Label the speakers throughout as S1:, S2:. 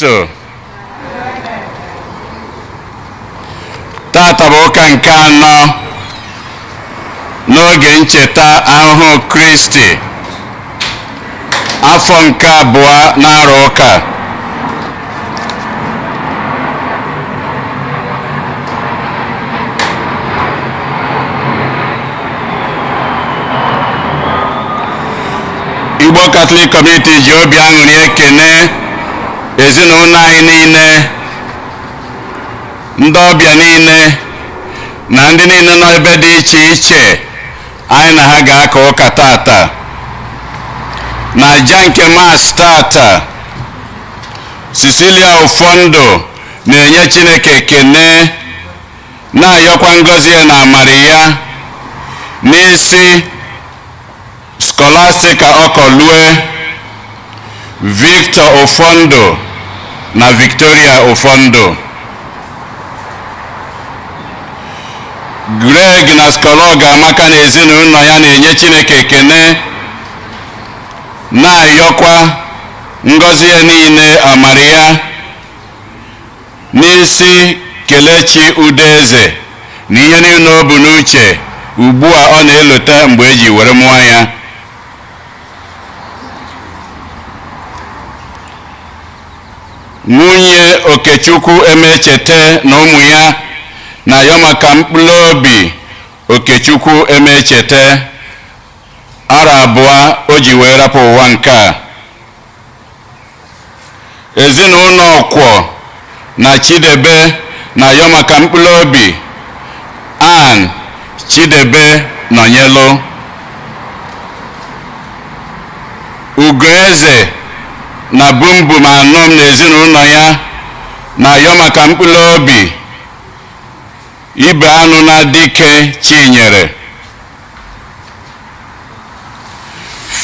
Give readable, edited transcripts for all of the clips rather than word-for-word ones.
S1: Jesu. Tata bụ ụka nke anọ n'oge ncheta ahụhụ Kristi, afọ nke abụọ n'arọ ụka. Igbo Catholic Community ji obi aṅụrị ekene ezinụlọ anyị niile, ndị ọbịa niile na ndị niile nọ ebe dị iche iche anyị na ha ga-aka ụka tata. Na aja nke Mass tata, Cecilia Ụfọndụ na-enye Chineke ekene, na-ayọkwa ngọzi ya na amara ya n'isi Scholastica Ọkọlue, Victor Ụfọndụ na Victoria Ụfọndụ. Greg na Skologa Amaka na ezinụlọ ya na-enye Chineke ekene, na-ayọkwa ngọzi ya niile, amara ya n'isi Kelechi Udeze na ihe niile o bu n'uche ugbu a ọ na-elote mgbe eji were mụọ ya. Nwunye Okechukwu Emechete na ụmụ ya na-ayọ maka mkpụrụ obi Okechukwu Emechete, arọ abụọ o ji wee rapụ ụwa nke a. Ezinụlọ Ọkwọ na Chidebe na-ayọ maka mkpụrụ obi Ann Chidebe Nọnyelụ. Ugoeze na Bumbum Anọm na ezinụlọ ya na-ayọ maka mkpụrụ obi Ibe Anụ na Dike Chinyere.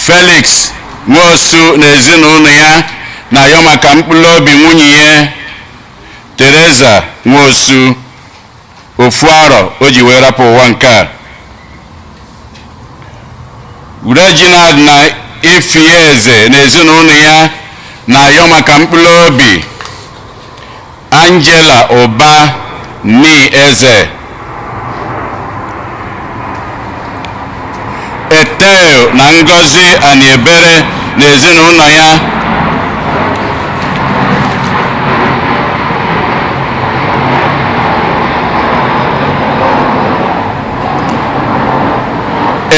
S1: Felix Nwosu na ezinụlọ ya na-ayọ maka mkpụrụ obi nwunye ya Teresa Nwosu, ofu arọ o ji wee rapụ ụwa nke a. Reginald na Ifieze na ezinụlọ ya na-ayọ maka mkpụrụ obi Angela Ụba ni Eze. Etel na Ngozi Aniebere na ezinụlọ ya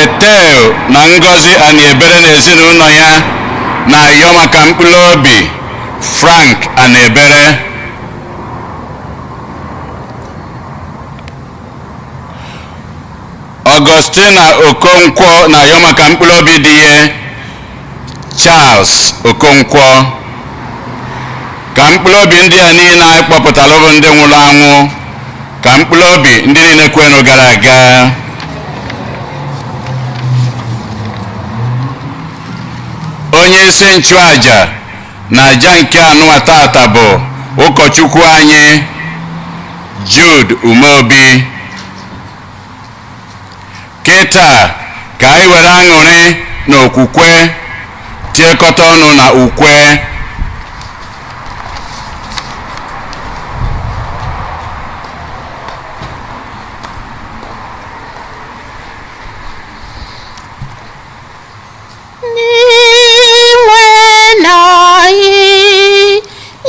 S1: Etel na Ngozi Aniebere na ezinụlọ ya na-ayọ maka mkpụrụ obi Frank Aniebere. Augustina Okonkwo na-ayọ maka mkpụrụ obi di ya Charles Okonkwo. Ka mkpụrụ obi ndị a niile anyị kpọpụtara bụ ndị nwụrụ anwụ, ka mkpụrụ obi ndị niile kwenụ gara aga. Onye isi nchụaja na aja nke anụwa tata bụ ụkọchukwu anyị Jude Umeobi. Kịta ka anyị were aṅụrị na okwukwe tiekọta ọnụ na ukwe.
S2: N'inwe anyị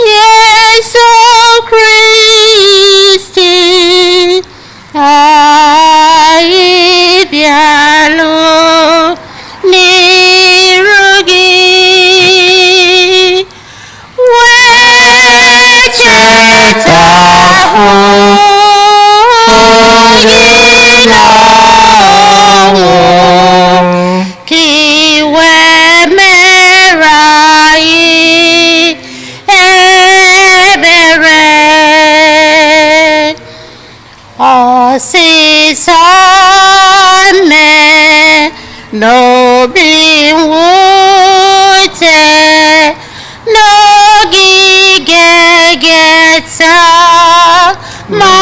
S2: Jesu Kristi, anyị bịalụ n'iru gị, wee cheta ahụhụ gị na ọnwụ, ka i wee mere anyị ebere. Ọsịsọ mee n'obi mwute n'ogige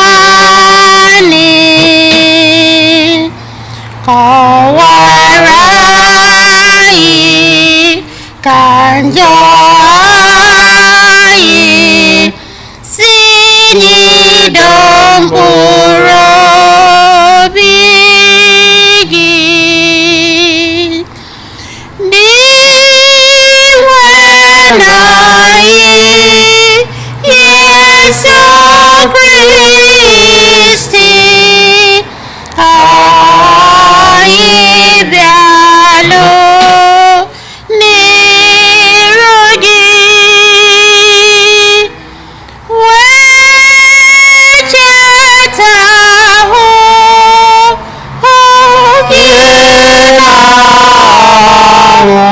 S2: Getsemani, kọwara anyị ka njọ anyị nyido mkpụrụ obi gị dị nwe anyị Jesu Kristi anyị bịalụ n'iru gị wee cheta ahụhụ gị na ọnwụ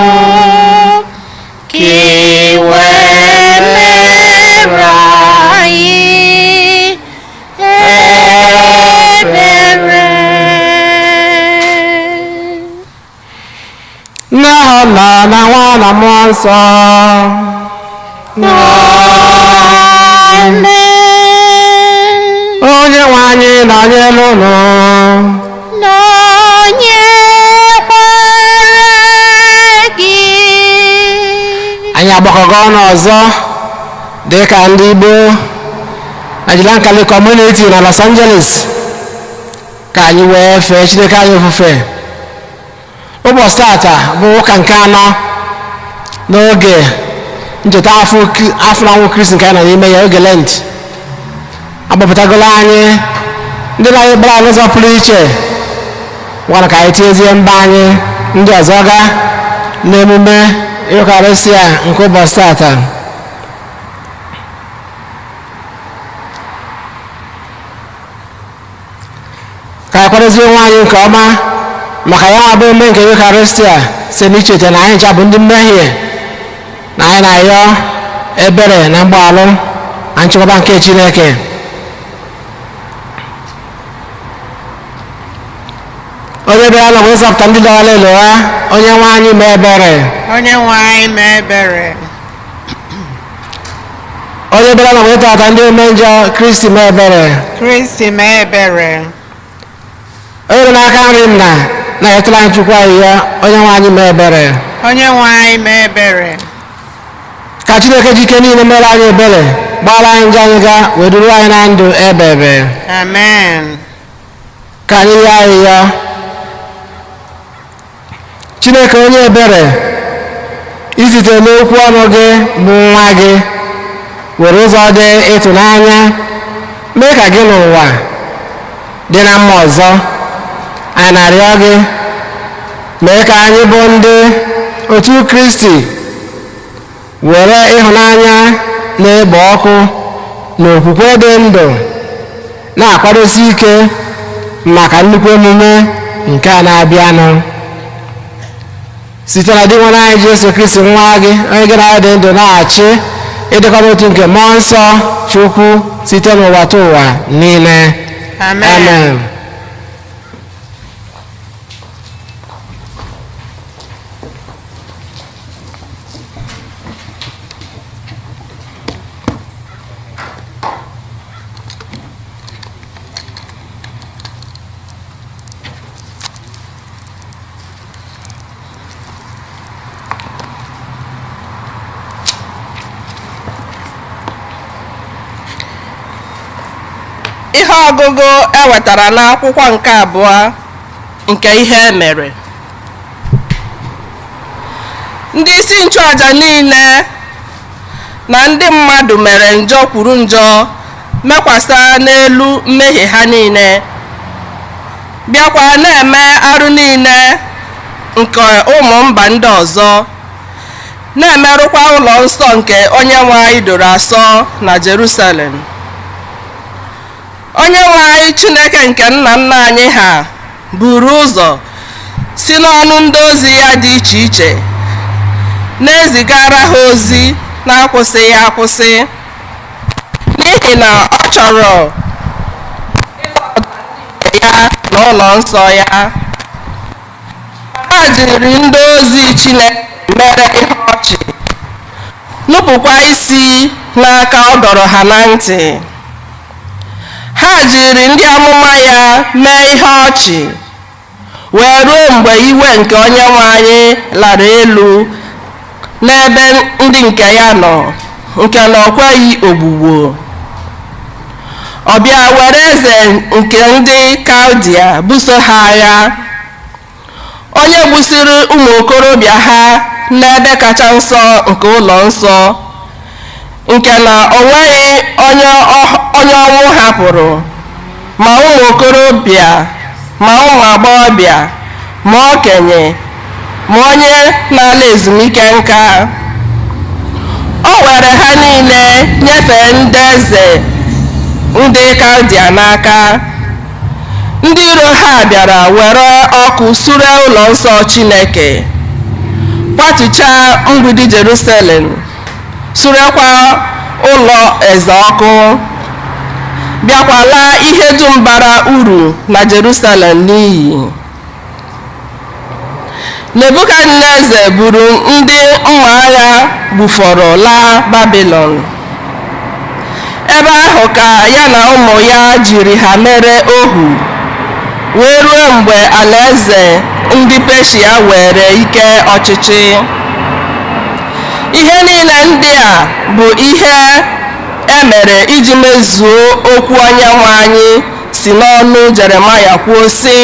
S2: ka ị wee mere anyị ebere.
S3: N'aha Nna na Nwa na Mmụọ Nsọ.
S2: Amen.
S3: Onye nwe anyị nọnyere unu.
S2: Nọnyekwara gị.
S3: Anyị agbakọgo ọnụ ọzọ dị ka ndị Igbo Nigerian Catholic Community na Los Angeles ka anyị wee fee Chineke anyị ofufe. Ụbọchị tata bụ ụka nke anọ n'oge ncheta afọ na ọnwụ Kristi nke anyị nọ n'ime ya, oge Lent. Agbapụtagolo anyị ndị na-anyị gbara n'ụzọ pụrụ iche gwara ka anyị tinyezie mba anyị ndị ọzọ ga n'emume Eucharistia nke ụbọchị tata. Ka anyị kwadozie onwe anyị nke ọma maka ya nwa bụ emume nke Eucharistia site n'icheta na anyị ncha bụ ndị mmehie na anyị na-ayọ ebere na mgbaghalụ na nchekwaba nke Chineke. Onye bịara na wee zọpụta ndị dọwara elu ha, onye nwe anyị mee ebere.
S4: Onye nwe anyị mee ebere.
S3: Onye bịara na wee tọghata ndị ome njọ, Kristi mee ebere.
S4: Kristi mee ebere.
S3: Onye nọ n'aka nri m na na-etụrụ anyị Chukwu ayịyọ, onye nwe anyị mee ebere.
S4: Onye nwe anyị mee ebere.
S3: Ka Chineke ji ike niile mere anyị ebere, gbaara anyị njọ anyị gaa, wee duru anyị na ndụ ebe ebe.
S4: Amen.
S3: Ka anyị rịọ ayịyọ. Chineke onye ebere, izite n'okwu ọnụ gị bụ nwa gị were ụzọ dị ịtụnanya mee ka gị n'ụwa dị na mma ọzọ. Anyị na-arịọ gị mee ka anyị bụ ndị otu Kristi were ịhụnanya na-egbe ọkụ na okwukwe dị ndụ na-akwadosi ike maka nnukwu emume nke a na-abịanụ, site na di nwanne anyị Jesu Kristi nwa gị, onye gị na ya dị ndụ na-achị ịdịkọ n'otu nke mmụọ nsọ Chukwu site n'ụwa ta ụwa niile.
S4: Amen.
S3: Amen.
S5: Ihe ọgụgụ e wetara n'akwụkwọ nke abụọ nke ihe e mere. Ndị isi nchụaja niile na ndị mmadụ mere njọ kwuru njọ mekwasa n'elu mmehie ha niile, bịakwa na-eme arụ niile nke ụmụ mba ndị ọzọ, na-emerụkwa ụlọ nsọ nke Onyenwe anyị doro asọ na Jerusalem. Onyenwe anyị Chineke nke nna nna anyị ha buru ụzọ si n'ọnụ ndị ozi ya dị iche iche na-ezigara ha ozi na-akwụsịghị akwụsị, n'ihi na ọ chọrọ ịzọpụta ndị nke ya na ụlọ nsọ ya. Ha jiri ndị ozi Chineke mere ihe ọchị, nupụkwa isi n'aka ọ dọrọ ha na ntị. Ha jiri ndị amụma ya mee ihe ọchị, wee ruo mgbe iwe nke Onyenwe anyị lara elu n'ebe ndị nke ya nọ, nke na ọ kweghị ogbugbo. Ọ bịa were eze nke ndị Kaldia buso ha agha, onye gbusiri ụmụ okorobịa ha n'ebe kacha nsọ nke ụlọ nsọ, nke na o nweghị onye ọnwụ hapụrụ, ma ụmụ okorobịa, ma ụmụ agbọghọbịa, ma okenye, ma onye na-ala ezumike nka. O were ha niile nyefee ndị eze ndị Kaldia n'aka. Ndị iro ha bịara were ọkụ sure ụlọ nsọ Chineke, kwatuchaa mgbidi Jerusalem, surekwa ụlọ eze ọkụ, bịakwa laa ihe dum bara uru na Jerusalem n'iyi. Nebukadneza buru ndị mma agha gbufọrọ laa Babilọn. Ebe ahụ ka ya na ụmụ ya jiri ha mere ohu, wee ruo mgbe alaeze ndị Peshia were ike ọchịchị. Ihe niile ndị a bụ ihe e mere iji mezuo okwu Onyenwe anyị si n'ọnụ Jeremaya kwuo sị,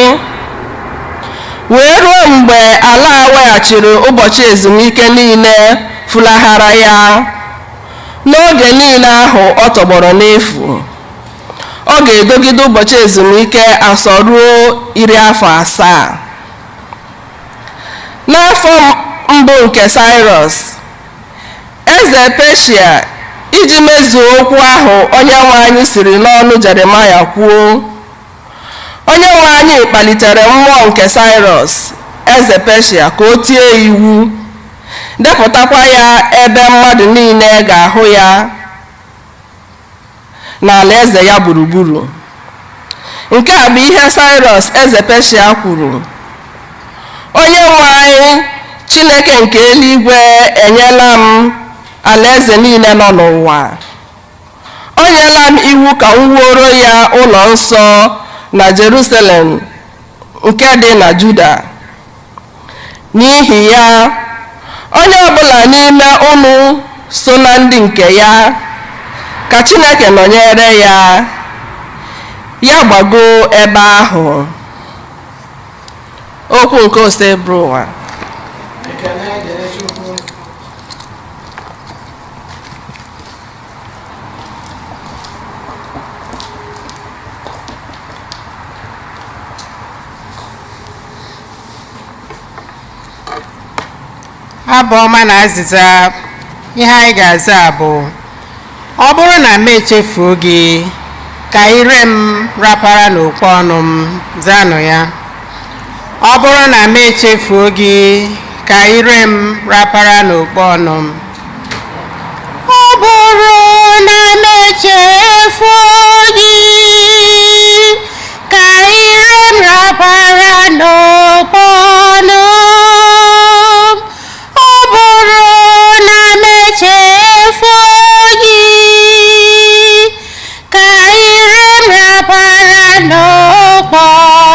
S5: wee ruo mgbe ala a weghachiri ụbọchị ezumike niile fulaghara ya, n'oge niile ahụ ọ tọgbọrọ n'efu. Ọ ga-edogide ụbọchị ezumike asọ ruo 70. N'afọ mbụ nke Cyrus, eze Peshia, iji mezuo okwu ahụ Onyenwe anyị siri n'ọnụ Jeremaya kwuo, Onyenwe anyị kpalitere mmụọ nke Cyrus, eze Peshia, ka o tie iwu, depụtakwa ya ebe mmadụ niile ga-ahụ ya n'ala eze ya gburugburu. Nke a bụ ihe Cyrus eze Peshia kwuru: Onyenwe anyị Chineke nke eluigwe enyela m alaeze niile nọ n'ụwa. O nyela m iwu ka m wuoro ya ụlọ nsọ na Jerusalem nke dị na Juda. N'ihi ya, onye ọbụla n'ime unu so na ndị nke ya, ka Chineke nọnyere ya, ya gbago ebe ahụ. Okwu nke Osebụrụwa.
S4: Abụ ọma na azịza. Ihe anyị ga-aza bụ: ọ bụrụ na m echefuo gị, ka ire m rapara n'okpo ọnụ m. Zanụ ya. Ọ bụrụ na m echefuo gị, ka ire m rapara n'okpo ọnụ m. Ọ bụrụ na m echefuo gị, ka ire m rapara n'okpo ọnụ m. Ọ bụrụ na m echefuo gị, ka ire m rapara n'okpo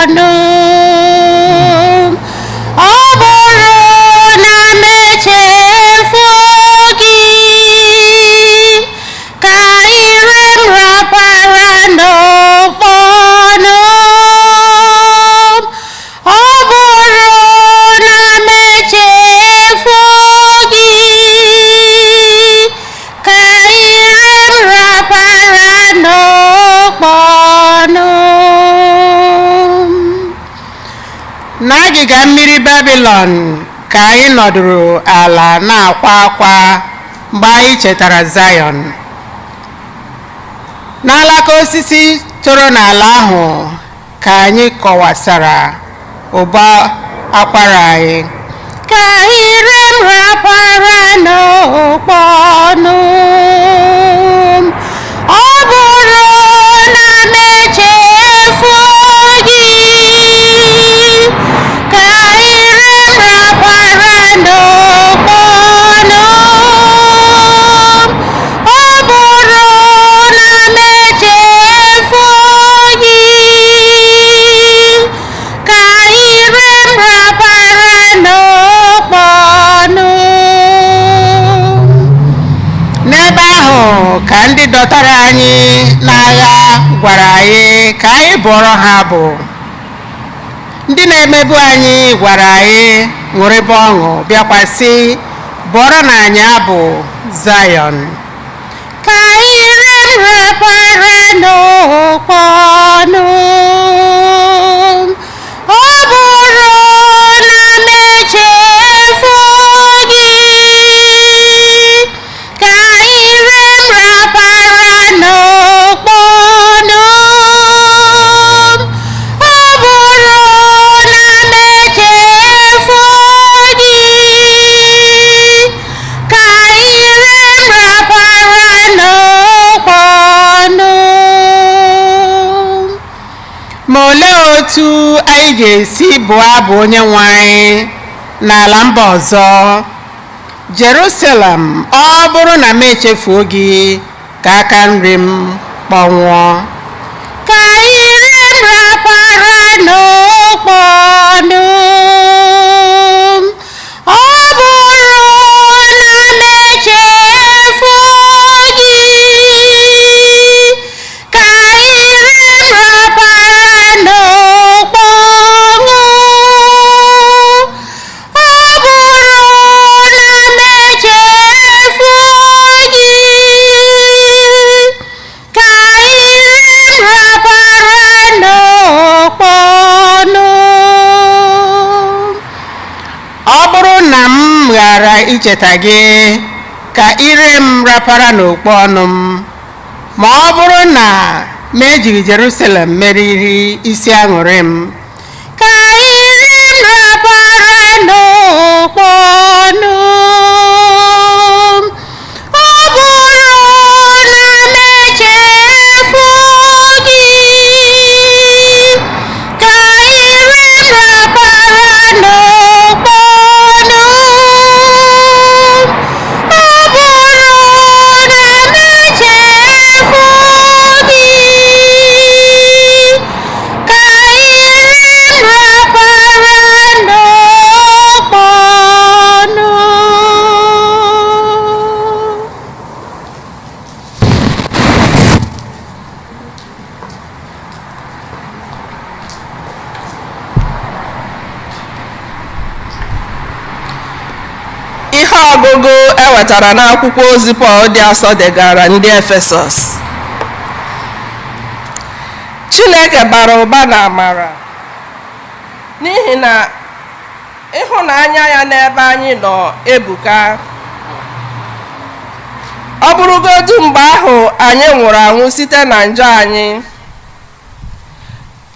S4: ọnụ m. Ọ bụrụ na m echefuo gị, ka ire m rapara n'okpo ọnụ m. Ọ bụrụ na m echefuo gị, ka ire m rapara n'okpo ọnụ m. N'agịga mmiri Babilọn ka anyị nọdụrụ ala na-akwa akwa mgbe anyị chetara Zayọn. N'alaka osisi toro n'ala ahụ ka anyị kọwasara ụbọ akwara anyị. Ka ire m rapara n'okpo ọnụ m. Ọ bụrụ na m echefuo gị, ka ire m rapara n'okpo ọnụ m. Ọ bụrụ na m echefuo gị, ka ire m rapara n'okpo ọnụ m. N'ebe ahụ ka ndị dọtara anyị anyị n'agha gwara anyị ka anyị bụọrọ ha abụ. Ndị na-emebu anyị gwara anyị ṅụrịba ọṅụ, bịakwasị bụọrọ na anyị abụ Zayọn. Ka ire m rapara n'okwu ọnụ m, ọ bụrụ na m echefu gị. Ka ire m rapara n'okwu ọnụ m, ọ bụrụ na m echefu gị. Ka ire m rapara n'okwu ọnụ m. Ma olee otu anyị ga-esi bụọ abụ Onyenwe anyị n'ala mba ọzọ? Jerusalem, ọ bụrụ na m echefuo gị, ka aka nri m kpọnwụọ. Ka ire m rapara n'okpo ọnụ m, ọ bụrụ na m echefuo gị. Ka ire m rapara n'okpo ọṅụ, ọ bụrụ na m echefuo gị. Ka ire m rapara n'okpo ọnụ. Ọ bụrụ na m ghara icheta gị, ka ire m rapara n'okpo ọnụ m. Ma ọ bụrụ na m ejighị Jerusalem meriri isi aṅụrị m. Ka ire m rapara n'okpo ọnụ m, ọ bụrụ na m echefuo gị. Ka ire m rapara n'okpo ọnụ m, ọ bụrụ na m echefuo gị. Ka ire m rapara n'okpo ọnụ.
S5: Ihe ọgụgụ e wetara n'akwụkwọ ozi Pọl dị asọ degara ndị Efesọs. Chineke bara ụba na amara, n'ihi na ịhụnanya ya n'ebe anyị nọ ebuka. Ọ bụrụgodu mgbe ahụ anyị nwụrụ anwụ site na njọ anyị,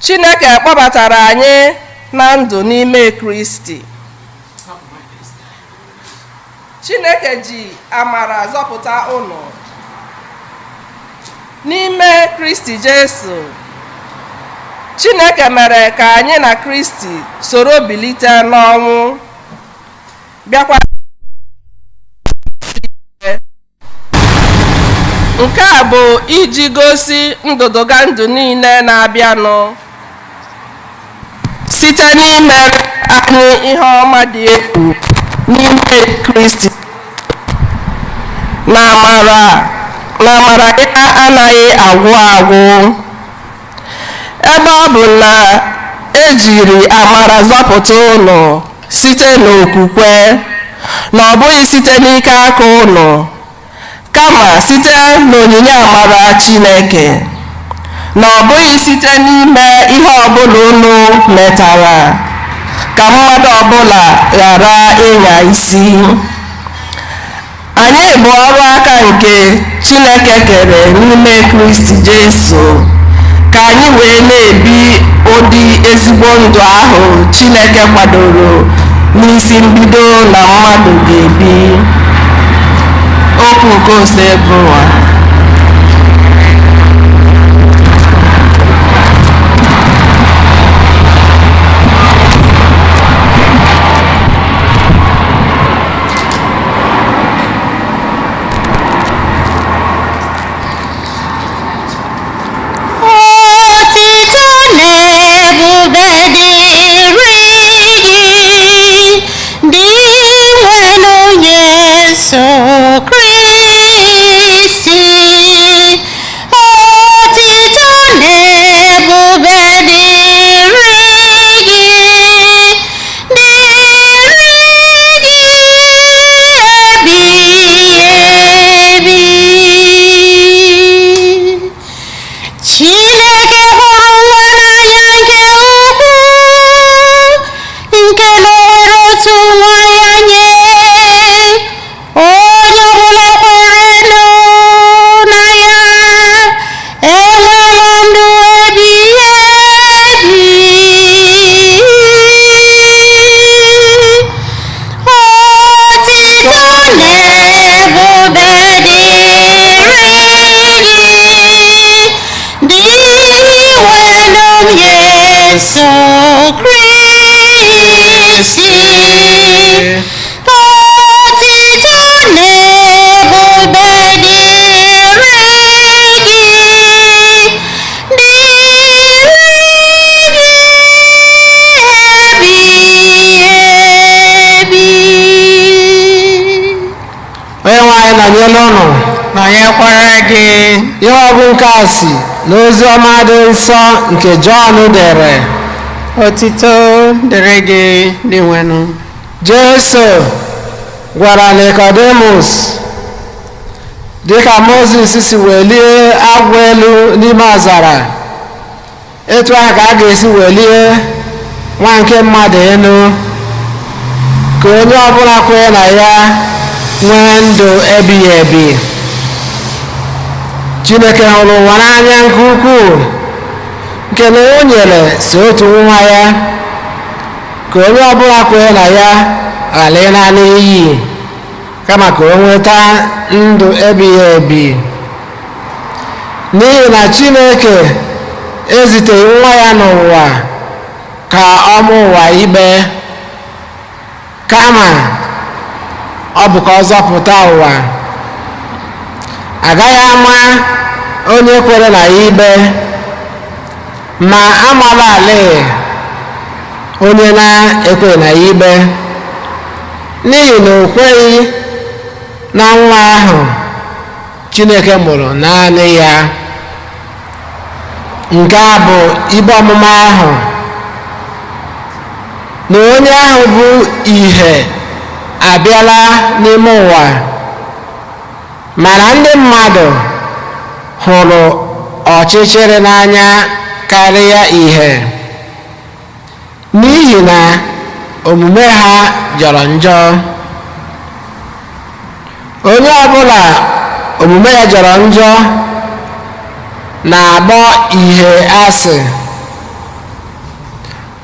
S5: Chineke kpọbatara anyị na ndụ n'ime Kristi. Chineke ji amara zọpụta unu n'ime Kristi Jesu. Chineke mere ka anyị na Kristi soro bilite n'ọnwụ, bịakwa nke a bụ iji gosi ndụdụga ndụ niile na-abịanụ site n'imere anyị ihe ọma dị egwu n'ime Kristi. Na amara ya anaghị agwụ agwụ, ebe ọ bụ na ejiri amara zọpụta unu site n'okwukwe, na ọ bụghị site n'ike aka unu, kama site n'onyinye amara Chineke, na ọ bụghị site n'ime ihe ọbụla unu metara, ka mmadụ ọbụla ghara ịnya isi. Anyị bụ ọrụ aka nke Chineke kere n'ime Kristi Jesu, ka anyị wee na-ebi ụdị ezigbo ndụ ahụ Chineke kwadoro n'isi mbido na mmadụ ga-ebi. Okwu nke Osebụwa.
S2: Otito na ebube dịrị gị, dị nwelu Jesu Kristi. Chineke hụrụ ụwa n'anya nke ukwuu, nke na o were otu nwa ya nye, onye ọbụla kwere na ya enwela ndụ ebighị ebi. Otito na ebube dịrị gị, dị nwelu m Jesu Kristi. Otito na ebube dịrị gị, dịrị gị ebighị ebi.
S3: Onye nwe anyị nọnyere ụnụ.
S4: Nọnyekwara gị.
S3: Ihe ọgụ nke a si n'ozi ọma dị nsọ nke Jọn dere.
S4: Otito dịrị gị, Dinwenụ.
S3: Jesu gwara Nikodemus, dịka Mozis si welie agwọ elu n'ime ọzara, etu ahụ ka a ga-esi welie nwa nke mmadụ elu, ka onye ọbụla kwee na ya nwee ndụ ebighị ebi. Chineke hụrụ ụwa n'anya nke ukwuu, nke na o nyere si otu nwa ya, ka onye ọbụla kwee na ya ghara ịla n'iyi, kama ka o nweta ndụ ebighị ebi. N'ihi na Chineke eziteghị nwa ya n'ụwa ka ọ mụ ụwa ikpe, kama ọ bụ ka ọ zọpụta ụwa. Agaghị ama onye kwere na ya ikpe, ma amala ala onye na-ekweghị na ya ikpe, n'ihi na o kweghị na nwa ahụ Chineke mụrụ naanị ya. Nke a bụ ikpe ọmụma ahụ, na onye ahụ bụ ìhè abịala n'ime ụwa, mana ndị mmadụ hụrụ ọchịchịrị n'anya karịa ìhè, n'ihi na omume ha jọrọ njọ. Onye ọbụla omume ya jọrọ njọ na-agbọ ìhè asị,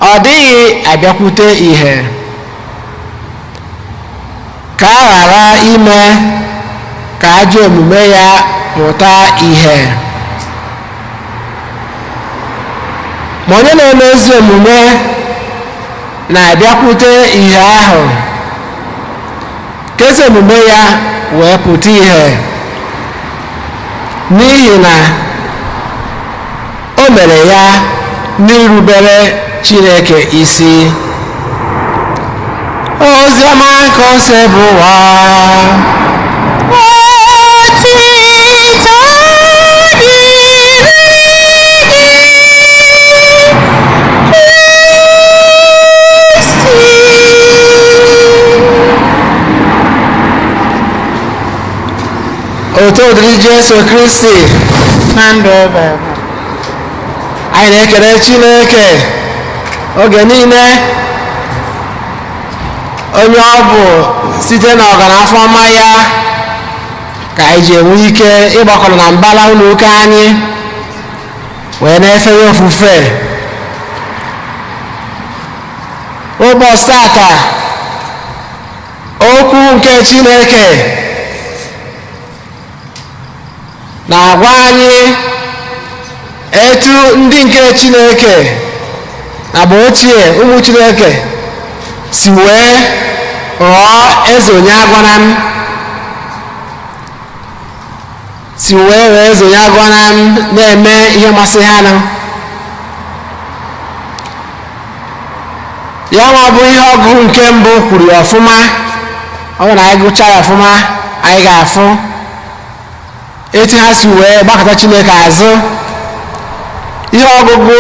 S3: ọ dịghị abịakwute ìhè, ka a ghara ime ka ajọ omume ya pụta ìhè. Ma onye na-eme ezi omume na-abịakwute ìhè ahụ, ka ezi omume ya wee pụta ìhè, n'ihi na o mere ya n'irubere Chineke isi. Ozi ọma nke ose bụ ụwa.
S2: Otito dịrị gị, Kristi.
S3: Otu dịrị Jesu Kristi.
S4: Na ndụ ebe ebe.
S3: Anyị na-ekele Chineke oge niile, onye ọ bụ site n'ọganafọ ọma ya ka anyị ji enwe ike ịgbakọrọ na mbara ụlọ ụka anyị wee na-efe ya ofufe. Ụbọchị tata, okwu nke Chineke na-agwa anyị etu ndị nke Chineke na agba ochie, ụmụ Chineke, si wee ghọọ eze onye agwana m, si wee ghọọ eze onye agwana m, na-eme ihe masị ha nụ. Ya nwa bụ ihe ọgụ nke mbụ kwuru ya ọfụma. Ọ bụrụ na anyị gụchaa ya ọfụma, anyị ga-afụ etu ha si wee gbakọta Chineke azụ. Ihe ọgụgụ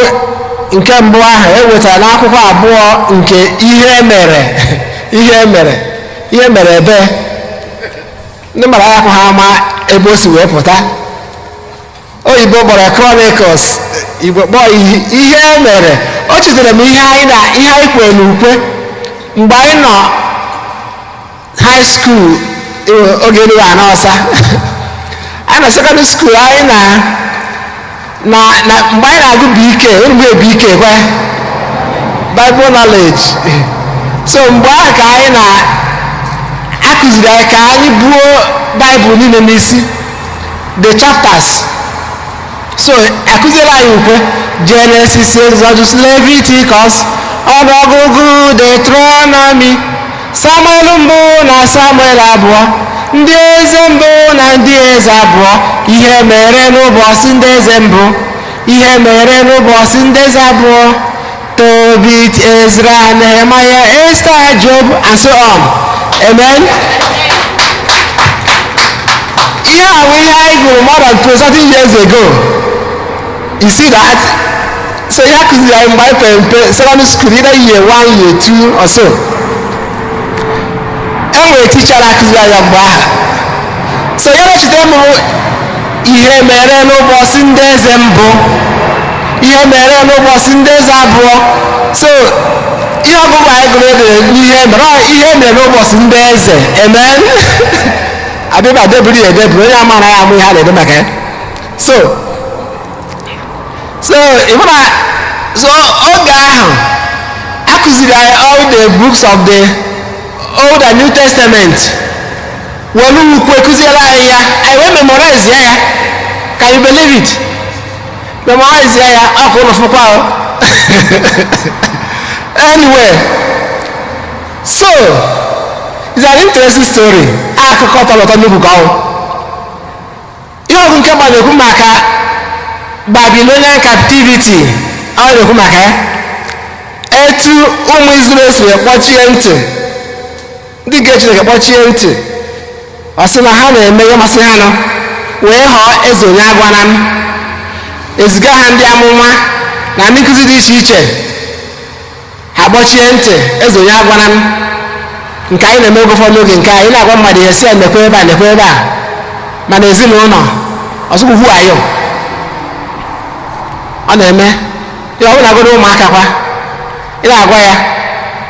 S3: nke mbụ ahụ e wetara n'akwụkwọ abụọ nke ihe mere ihe mere ihe mere ebe ndị mara ya ha ama ebe o si wee pụta. Oyibo kpọrọ Chronicles, Igbo kpọọ ihe e mere. O chetara m ihe anyị na ihe anyị kwere n'ukwe mgbe anyị nọ high school, oge erughị ana ọsa anyị na secondary school anyị na mgbe anyị na-agụ BK, unu mgbe BK kwe Bible knowledge. So mgbe ahụ ka anyị na akụziri anyị ka anyị buo Bible niile n'isi, the chapters. So akụziela anyị ukwe Genesis, Exodus, Leviticus, Ọnụọgụgụ, Deuteronomy, Samuel mbụ na Samuel abụọ, Ndị Eze mbụ na Ndị Eze abụọ, ihe mere n'ụbọchị ndị eze mbụ, ihe mere n'ụbọchị ndị eze abụọ, Tobit, Ezra, Nehemiah, Esther, Job and so on. Amen. Ihe a bụ ihe anyị gụrụ more than 20 years ago. You see that? So ihe akụziri anyị mgbe anyị pere mpe, secondary school, either year one, year two or so. E nwere teacher na-akụziri anyị mgbe ahụ. So ya na-echeta m ihe mere n'ụbọchị ndị eze mbụ, ihe mere n'ụbọchị ndị eze abụọ. So ihe ọgụgụ anyị gụrụ edere n'ihe mere, ọ ihe mere n'ụbọchị ndị eze. Amen. Abịba debiri ya edebiri, onye ama anaghị amụ ihe a na-ede maka ya. So ịhụ na so oge ahụ akụziri anyị all the books of the Old and New Testament, were ukwe kụziere anyị ya, anyị wee memorize ya. Can you believe it? Memorize ya ọkụ ụlọ fụkwa o. Anyway, so it's an interesting story. Akụkọ tọrọ ụtọ nnukwu ka ọ ihe ọgụ nke gba na-ekwu maka Babylonian captivity. Ọ na-ekwu maka ya, etu ụmụ Israel si wee kpọchie ntị, ndị nke Chineke kpọchie ntị, ọ sị na ha na-eme ihe masị ha nọ, wee ghọọ eze onye agwana m. Eziga ha ndị amụma na ndị nkụzi dị iche iche, ha kpọchie ntị, eze onye agwana m. Nke anyị na-eme oge ụfọdụ n'oge nke anyị na-agwa mmadụ ihe, si ya nekwe ebe a, nekwe ebe a, mana ezinụlọ ọzọkwu hu ayo ọ na-eme ya. Ọ bụla agụrụ ụmụaka kwa, ị na-agwa ya,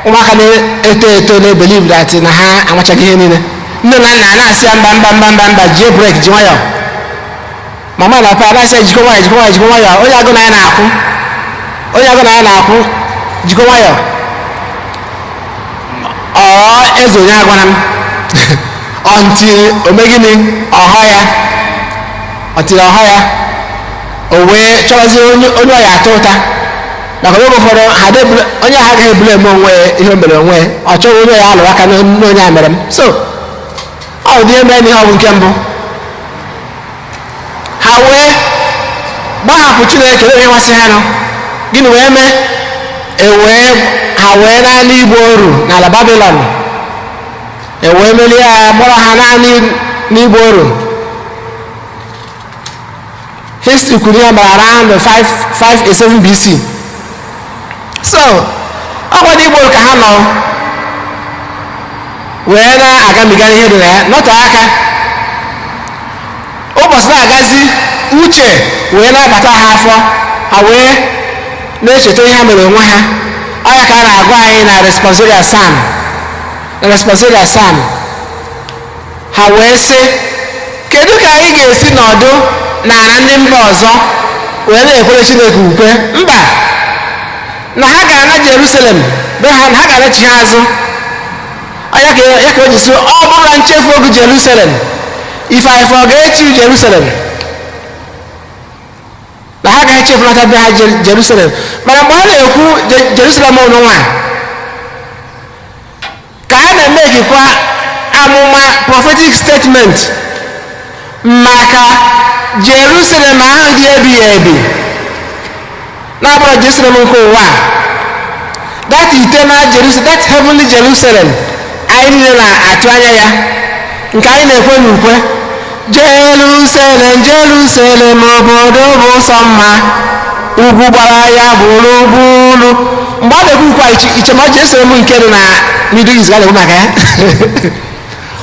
S3: ụmụaka na-eto eto na-ebelieve that na ha amachaghị ihe niile. Nne na nna na-asị ya mba, mba, mba, mba, mba, jie brake, ji nwayọọ. Mama na papa na-asị ya jikọ nwayọọ, jikọ nwayọọ, jikọ nwayọọ. Onye agụ na ya na-akwụ, onye agụ na ya na-akwụ, jikọ nwayọọ. Ọ eze onye agwara m until ome gịnị? Ọha ya, until ọha ya, o wee chọrọzie onye onye ọ ya atọ ụta, maka oge ụfọdụ ha onye ahụ agaghị ebule eme onwe ya ihe o mere onwe ya. Ọ chọghị onye ya alụrụ aka n'onye a mere m. So ọ dị ihe mere n'ihe ọ bụ nke mbụ, ha wee gbahapụ Chineke na ihe masị ha nọ. Gịnị wee mee? E wee ha wee naanị igbu oru n'ala Babilọn. E wee merie ha, kpọrọ ha naanị n'igbu oru. History kwuru ihe mere around 5 587 BC. So ọkwa n'igbu oru ka ha nọ wee na-agamiga ihe dị na ya nọte aka. Ụbọchị na-agazi, uche wee na-abata ha afọ, ha wee na-echeta ihe ha mere onwe ha. Ọ ya ka a na-agwa anyị na responsorial psalm, na responsorial psalm. Ha wee sị, kedu ka anyị ga-esi nọdụ n'ala ndị mba ọzọ wee na-ekwere Chineke ukwe? Mba, na ha ga-ana Jerusalem be ha, na ha ga-anachi ha azụ. Ọ ya ka o ji sị, ọ bụrụ na nchefu oge Jerusalem, if I forget you, Jerusalem, na ha agaghị echefunata be ha, Jerusalem. Mana mgbe a na-ekwu Jerusalem ụnụnwa ka a na-emekikwa amụma, prophetic statement maka Jerusalem ahụ dị ebighị ebi, na-abụrụ Jerusalem nke ụwa a, that eternal Jerusalem, that heavenly Jerusalem anyị niile na-atụ anya ya, nke anyị na-ekwe n'ukwe, "Jerusalem, Jerusalem, obodo bụ sọ mma, ugwu gbara ya gburugburu." Mgbe a na-ekwu ukwu a, ichema Jerusalem nke dị na Middle East ga na-ekwu maka ya.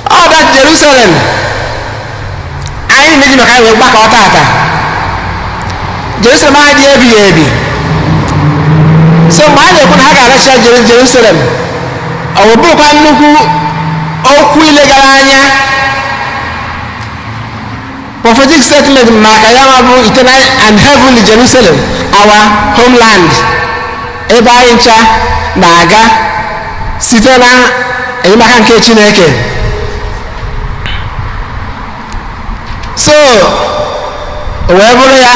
S3: Ọ that Jerusalem anyị na-eji maka anyị wee gbakọ tata. Jerusalem adịghị ebighị ebi. So mgbe a na-ekwu na ha ga-aracha Jerusalem, ọ wee bụrụkwa nnukwu okwu ilegara anya, prophetic statement maka ya ma bụ eternal and heavenly Jerusalem, our homeland, ebe anyị ncha na-aga site na enyemaka nke Chineke. So o wee bụrụ ya,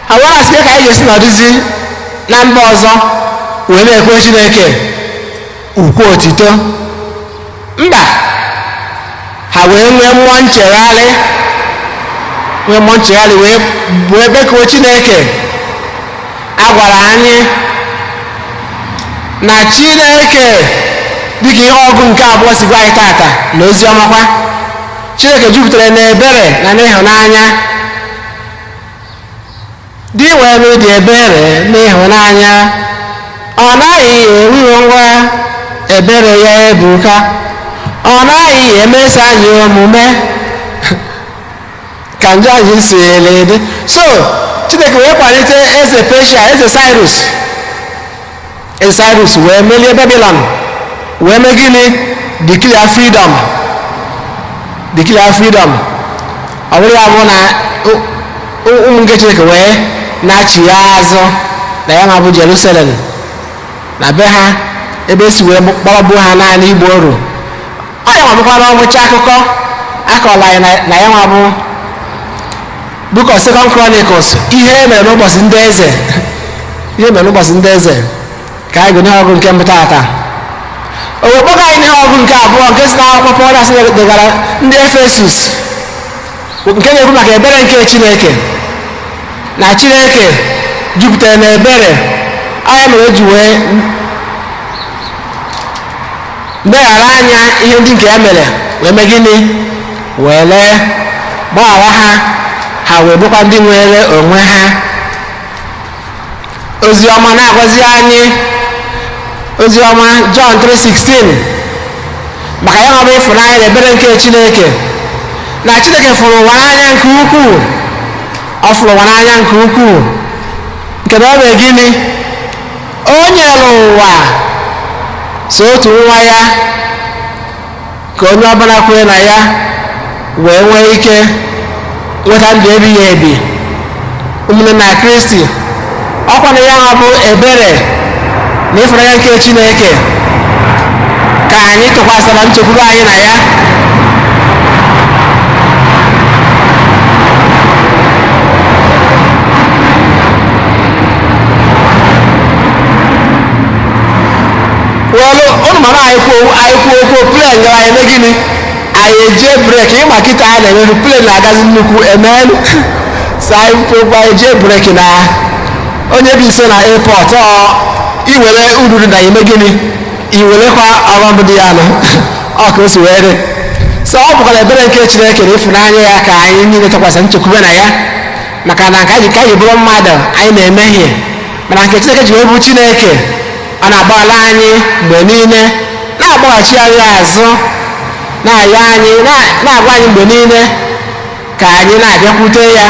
S3: ha wee asị ka anyị ga-esi nọdụzi na mba ọzọ wee na-ekwe Chineke ukwu otito. Mba, ha wee nwee mmụọ nchegharị, nwee mmụọ nchegharị wee bekuo Chineke. A gwara anyị na Chineke, dịka ihe ọgụ nke abụọ si gwa anyị tata na ozi ọma kwa, Chineke jupụtara n'ebere na n'ịhụnanya. Dị nwere ịdị ebere n'ịhụnanya, ọ naghị ewiwe ngwa, ebere ya ebuka, ọ naghị emeso anyị omume ka njọ anyị si ele dị. So Chineke wee kwalite eze Persia, eze Cyrus. Eze Cyrus wee melie Babylon, wee mee gịnị? Declare freedom, declare freedom. Ọ bụrụ ya bụ na ụmụ nke Chineke wee na-achị ya azụ na ya ma bụ Jerusalem na be ha, ebe esi wee kpọrọgbuo ha naanị igbu oru. Ọ ya nwa bụkwara ọgwụcha akụkọ akọla anyị na ya nwa bụ Book of Second Chronicles, ihe e mere n'ụbọchị ndị eze, ihe e mere n'ụbọchị ndị eze, ka anyị gụ n'ihe ọgụ nke mbụ tata. O wee kpọga anyị n'ihe ọgụ nke abụọ, nke si n'akwụkwọ Pọl asị degara ndị Efesus, nke na-ekwu maka ebere nke Chineke, na Chineke jupụtara na ebere. Anya mere o ji wee meghara anya ihe ndị nke ya mere, wee mee gịnị? Wee lee gbaghara ha, ha wee bụkwa ndị nwere onwe ha. Ozi ọma na-agwazi anyị, ozi ọma John 3:16, maka ya ọ bụ ịfụnanya na ebere nke Chineke, na Chineke fụrụ ụwa n'anya nke ukwuu. Ọ fụrụ ụwa n'anya nke ukwuu nke na ọ bụ gịnị? O nyere ụwa so otu nwa ya, ka onye ọbụla kwere na ya wee nwee ike nweta ndụ ebighị ebi. Ụmụnne na Kristi, ọkwa na ya bụ ebere na ịfụnanya nke Chineke ka anyị tụkwasịra nchekwube anyị na ya. Welu ụnụ mara anyị kwuo, anyị kwuo okwu plen gara, anyị eme gịnị? Anyị eje break. Ịma kịta a na-emerụ plen na-agazi nnukwu emelu. So anyị kwuo okwu, anyị jee break na onye bi nso na airport, ọ iwere uru dị na ime gịnị, iwerekwa ọghọm dị ya nụ, ọ ka o si wee dị. So ọ bụkwara ebere nke Chineke na ịfụnanya ya ka anyị niile tụkwasị nchekwube na ya, maka na nke anyị ka anyị bụrụ mmadụ, anyị na-emehie, mana nke Chineke ji wee bụ Chineke, ọ na-agbaghara anyị mgbe niile, na-agbaghachi anyị azụ, na-ayọ anyị, na-agwa anyị mgbe niile ka anyị na-abịakwute ya.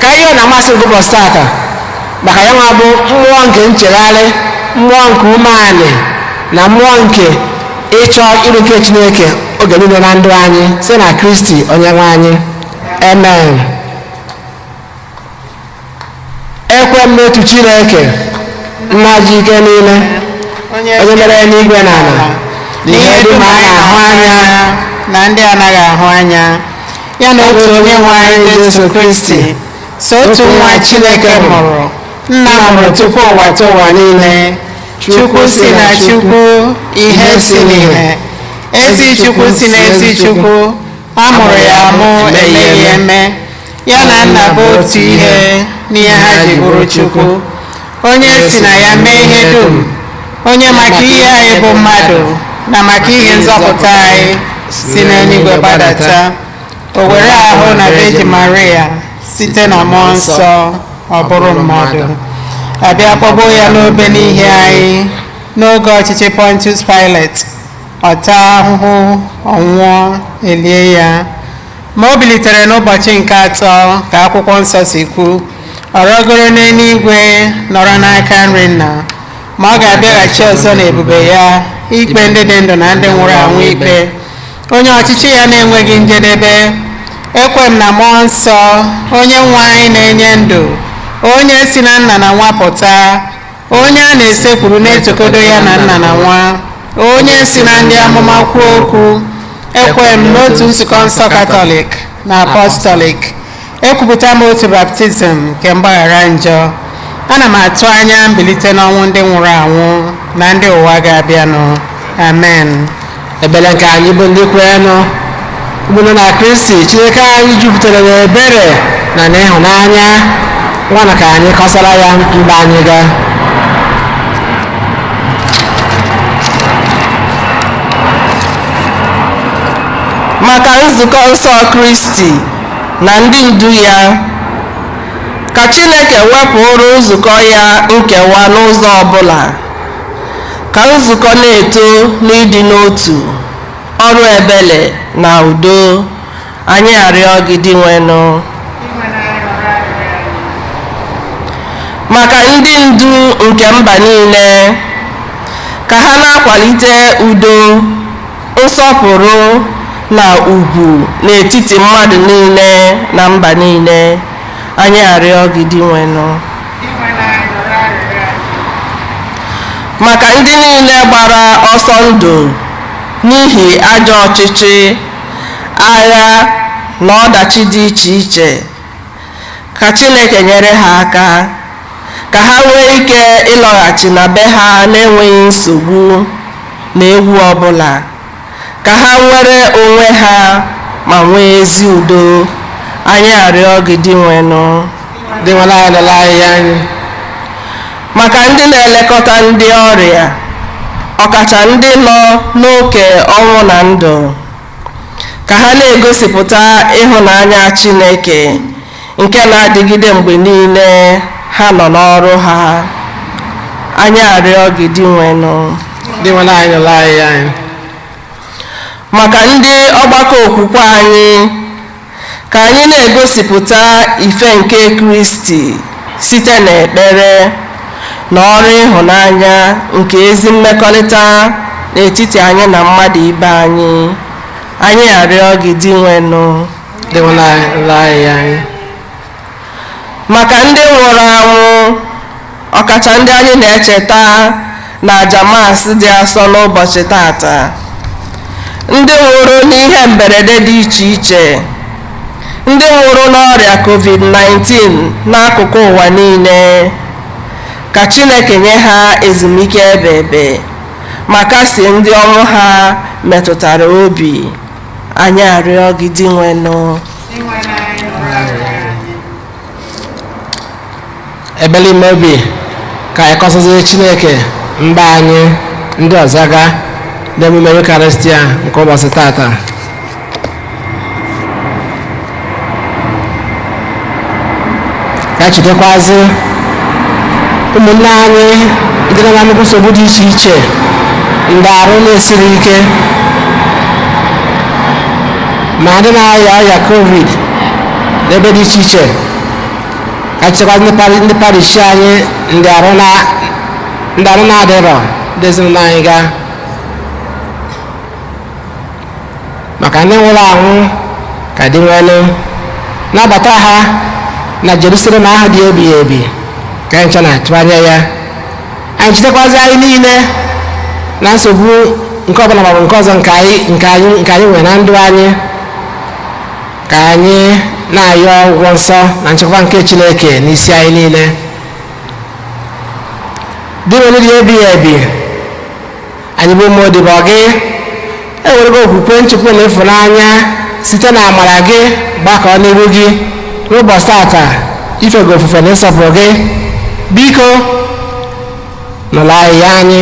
S3: Ka ihe ọ na-amasị gị ụbọchị tata, maka ya nwa bụ mmụọ nke nchegharị, mmụọ nke umeanị, na mmụọ nke ịchọ iru nke Chineke oge niile na ndụ anyị, site na Kristi onye nwe anyị. Amen. Ekwe m n'otu Chineke, nna ji ike niile, onye mere eluigwe na ala, na ihe dum a na-ahụ anya
S4: na ndị anaghị ahụ anya, ya na otu onye nwe anyị Jesu Kristi, so otu nwa Chineke mụrụ, nna mụrụ tupu ụwa tụ ụwa niile, Chukwu si na Chukwu, ihe si n'ihe, ezi Chukwu si na ezi Chukwu, a mụrụ ya amụ, emeghị eme, ya na nna bụ otu ihe n'ihe ha ji bụrụ Chukwu, onye si na ya mee ihe dum, onye maka ihe anyị bụ mmadụ na maka ihe nzọpụta anyị si n'eluigwe gbadata, o were ahụ na Virgin Maria site na mmụọ nsọ ọ bụrụ mmadụ, abịa kpọgbuo ya n'obe n'ihi anyị n'oge ọchịchị Pontius Pilate, ọ taa ahụhụ, ọ nwụọ, elie ya, ma o bilitere n'ụbọchị nke atọ ka akwụkwọ nsọ si kwu, Ọ rọgoro n'eluigwe nọrọ n'aka nri nna, ma ọ ga-abịaghachi ọzọ n'ebube ya ikpe ndị dị ndụ na ndị nwụrụ anwụ ikpe, onye ọchịchị ya na-enweghị njedebe. Ekwe m na mmụọ nsọ, onye nwe anyị na-enye ndụ, onye si na nna na nwa pụta, onye a na-esekpuru na-etokodo ya na nna na nwa, onye si na ndị amụma kwuo okwu. Ekwe m n'otu nzukọ nsọ Katọlik na Apọstọlik. Ekwupụta m otu baptizim nke mgbaghara njọ. Ana m atụ anya mbilite n'ọnwụ ndị nwụrụ anwụ na ndị ụwa ga-abịanụ. Amen.
S3: Ebele nke anyị bụ ndị kwenụ ụmụnne na Kristi, Chineke anyị jupụtara n'ebere na n'ịhụnanya. Nwana ka anyị kọsara ya mgbe anyị gaa.
S5: Maka nzukọ nsọ Kristi na ndị ndu ya, ka Chineke wepụrụ nzukọ ya nkewa n'ụzọ ọbụla, ka nzukọ na-eto n'ịdị n'otu, ọrụ ebele na udo. Anyị arịọ gị, Dinwenụ. Maka ndị ndu nke mba niile, ka ha na-akwalite udo, nsọpụrụ na ugwu n'etiti mmadụ niile na mba niile. Anyị arịọ gị, Dinwenụ. Maka ndị niile gbara ọsọ ndụ n'ihi ajọ ọchịchị, agha na ọdachi dị iche iche, ka Chineke nyere ha aka ka ha nwee ike ịlọghachi na be ha na-enweghị nsogbu na egwu ọbụla, ka ha nwere onwe ha ma nwee ezi udo. Anyị arịọ gị, Dinwenụ.
S3: Dinwenụ anyị nụla ahịhịa anyị.
S5: Maka ndị na-elekọta ndị ọrịa, ọkacha ndị nọ n'oke ọnwụ na ndụ, ka ha na-egosipụta ịhụnanya Chineke nke na-adịgide mgbe niile ha nọ n'ọrụ ha. Anyị arịọ gị, Dinwenụ.
S3: Dinwenụ anyị nụla ahịhịa anyị.
S5: Maka ndị ọgbakọ okwukwe anyị, ka anyị na-egosipụta ife nke Kristi site n'ekpere na ọrụ ịhụnanya nke ezi mmekọrịta n'etiti anyị na mmadụ ibe anyị. Anyị arịọ gị, Dinwenụ.
S3: Dinwenụ anyị nụla ahịhịa anyị.
S5: Maka ndị nwụrụ anwụ, ọkacha ndị anyị na-echeta na aja Maasị dị asọ n'ụbọchị tata, ndị nwụrụ n'ihe mberede dị iche iche, ndị nwụrụ n'ọrịa COVID-19 n'akụkụ ụwa niile, ka Chineke nye ha ezumike ebe ebe ma kasie ndị ọnwụ ha metụtara obi. Anyị arịọ gị, Dinwenụ.
S3: Ebele ime obi ka anyị kọsazie Chineke mba anyị ndị ọzọ ga n'emume Eucharistia nke ụbọchị tata. Ka chetakwazi ụmụnne anyị ndị nọ na nnukwu nsogbu dị iche iche, ndị arụ na-esiri ike, ma ndị na-arịa ọrịa COVID n'ebe dị iche iche. Ka chetakwazi ndị parish anyị ndị arụ na-adịrọ, ndị ezinụlọ anyị gaa. Maka ndị nwụrụ anwụ, ka dị nwelu nabata ha na Jerusalem ahụ dị ebighị ebi ka anyị ncha na-atụ anya ya. Anyị chetakwazi anyị niile na nsogbu nke ọbụla maọbụ nke ọzọ nke anyị nwere na ndụ anyị, ka anyị na-ayọ ọgwụgwọ nsọ na nchekwa nke Chineke n'isi anyị niile. Dinwenụ dị ebighị ebi, anyị bụ ụmụ odibo gị, ewerego okwukwe, nchekwa na ịfụnanya site na amara gị gbakọọ n'ihu gị n'ụbọchị tata ife gị ofufe na ịsọpụrụ gị. Biko nụla ahịhịa anyị,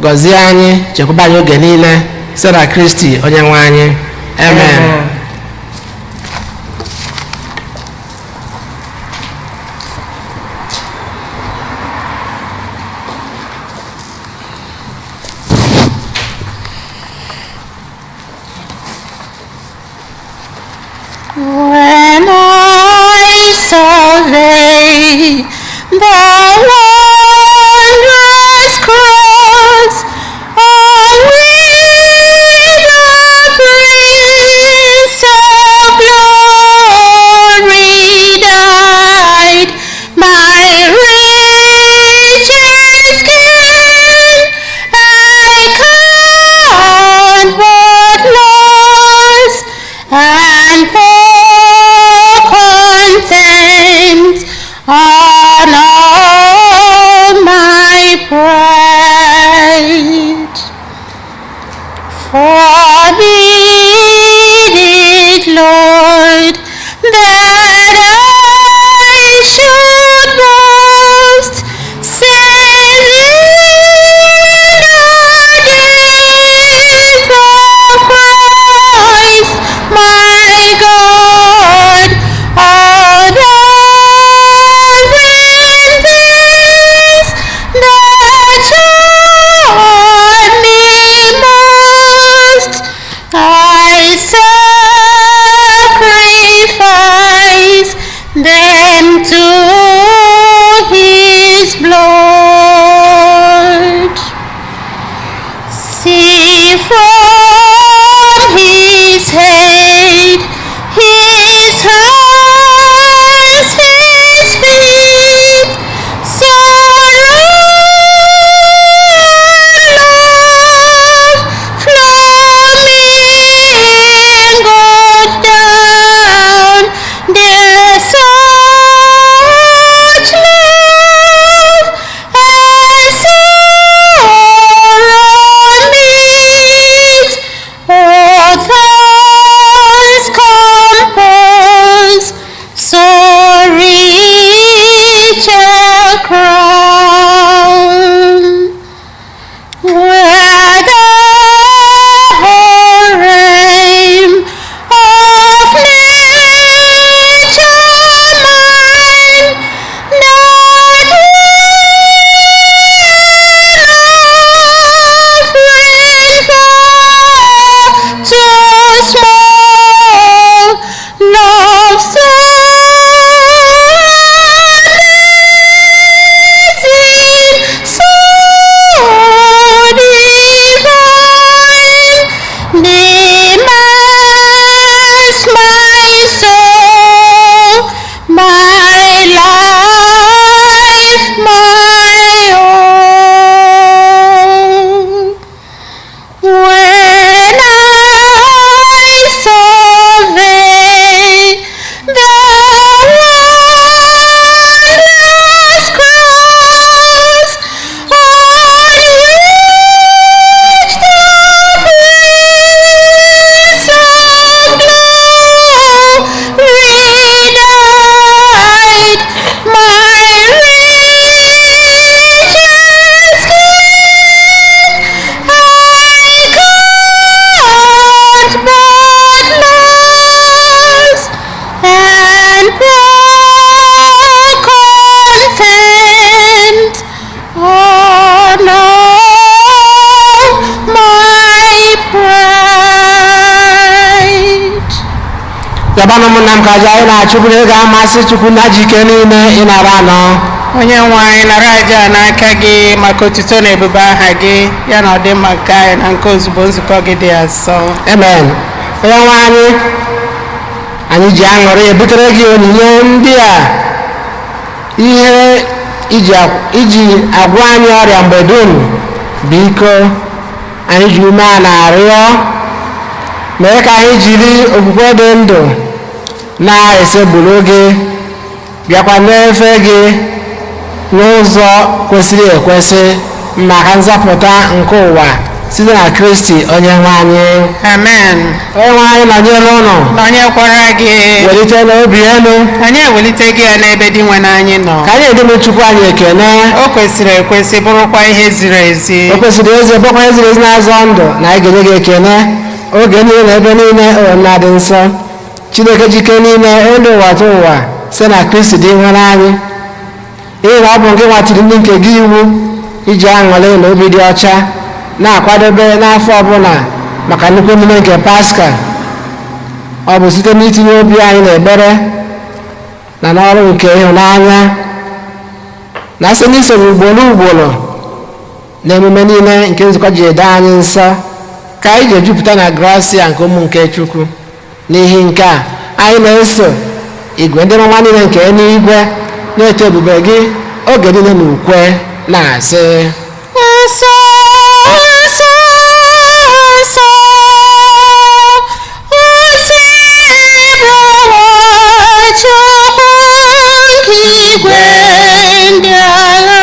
S3: gọzie anyị, chekwaba anyị oge niile site na Kristi onye nwe anyị. Amen.
S2: When I saw thee The wondrous cross on which the Prince of Glory died, my richest gain I count but loss, and pour contempt on all my pride. Forbid it, Lord, that I should boast, save in the death of Christ, my God, all those and things that charm me most, I sacrifice them to His blood. See from His head, His hands, His feet, sorrow, love, flowing down. There's such love as sorrow needs. Oh, thoughts compose so rich a crown. Where the whole realm of nature mine, that will offering far too small, love so amazing, so divine, demands my soul, my life, my all. When I survey the wondrous cross on which the Prince of Glory died, my richest gain I count but loss, and pour contempt on all my pride.
S3: Yabanụ ụmụnna m ka aja anyị na-achụkwu na ị ga-amasị Chukwu na jike niile ịnara anọ.
S4: Onye nwe anyị, nara aja a n'aka gị maka otuto na ebube aha gị, ya na ọdịmma nke anyị na nke ozugbo nzukọ gị dị asọ.
S3: Amen. Onye nwe anyị, anyị ji aṅụrị ebutere gị onyinye ndị a, ihe iji agwọ anyị ọrịa mgbe dum. Biko, anyị ji ume a na-arịọ, mee ka anyị jiri okwukwe dị ndụ na-esegburu gị, bịakwa n'efe gị n'ụzọ kwesịrị ekwesị maka nzọpụta nke ụwa site na Kristi onye nwe anyị.
S4: Amen.
S3: Onye nwe anyị nọnyere ụnụ.
S4: Nọnyekwara gị.
S3: Welite n'obi elu.
S4: Anyị ewelite gị ya n'ebe dị nwe n'anyị nọ.
S3: Ka anyị edebe Chukwu anyị ekene.
S4: O kwesịrị ekwesị, bụrụkwa ihe ziri ezi.
S3: O kwesịrị ezi, bụrụkwa ihe ziri ezi na-azọ ndụ na anyị ga-enye gị ekene oge niile na ebe niile. O nna dị nsọ, Chineke jike niile, elu ụwa tụ ụwa, site na Kristi dị nwere anyị, n'ihi na ọ bụ gị nwatiri ndị nke gị iwu iji aṅụrị na obi dị ọcha na-akwadobe n'afọ ọbụla maka nnukwu emume nke Paska. Ọ bụ site n'itinye obi anyị n'ekpere na n'ọrụ nke ịhụnanya Na site n'isoro ugboro ugboro na emume niile nke nzukọ ji edo anyị nsọ, ka anyị ji ejupụta na grasia nke ụmụ nke Chukwu. N'ihi nke a, anyị na-eso igwe ndị mama niile nke eluigwe na-eto ebube gị oge niile na ukwe na-asị:
S2: Nsọ, nsọ, nsọ, Osebụwa Chukwu nke igwe ndị agha.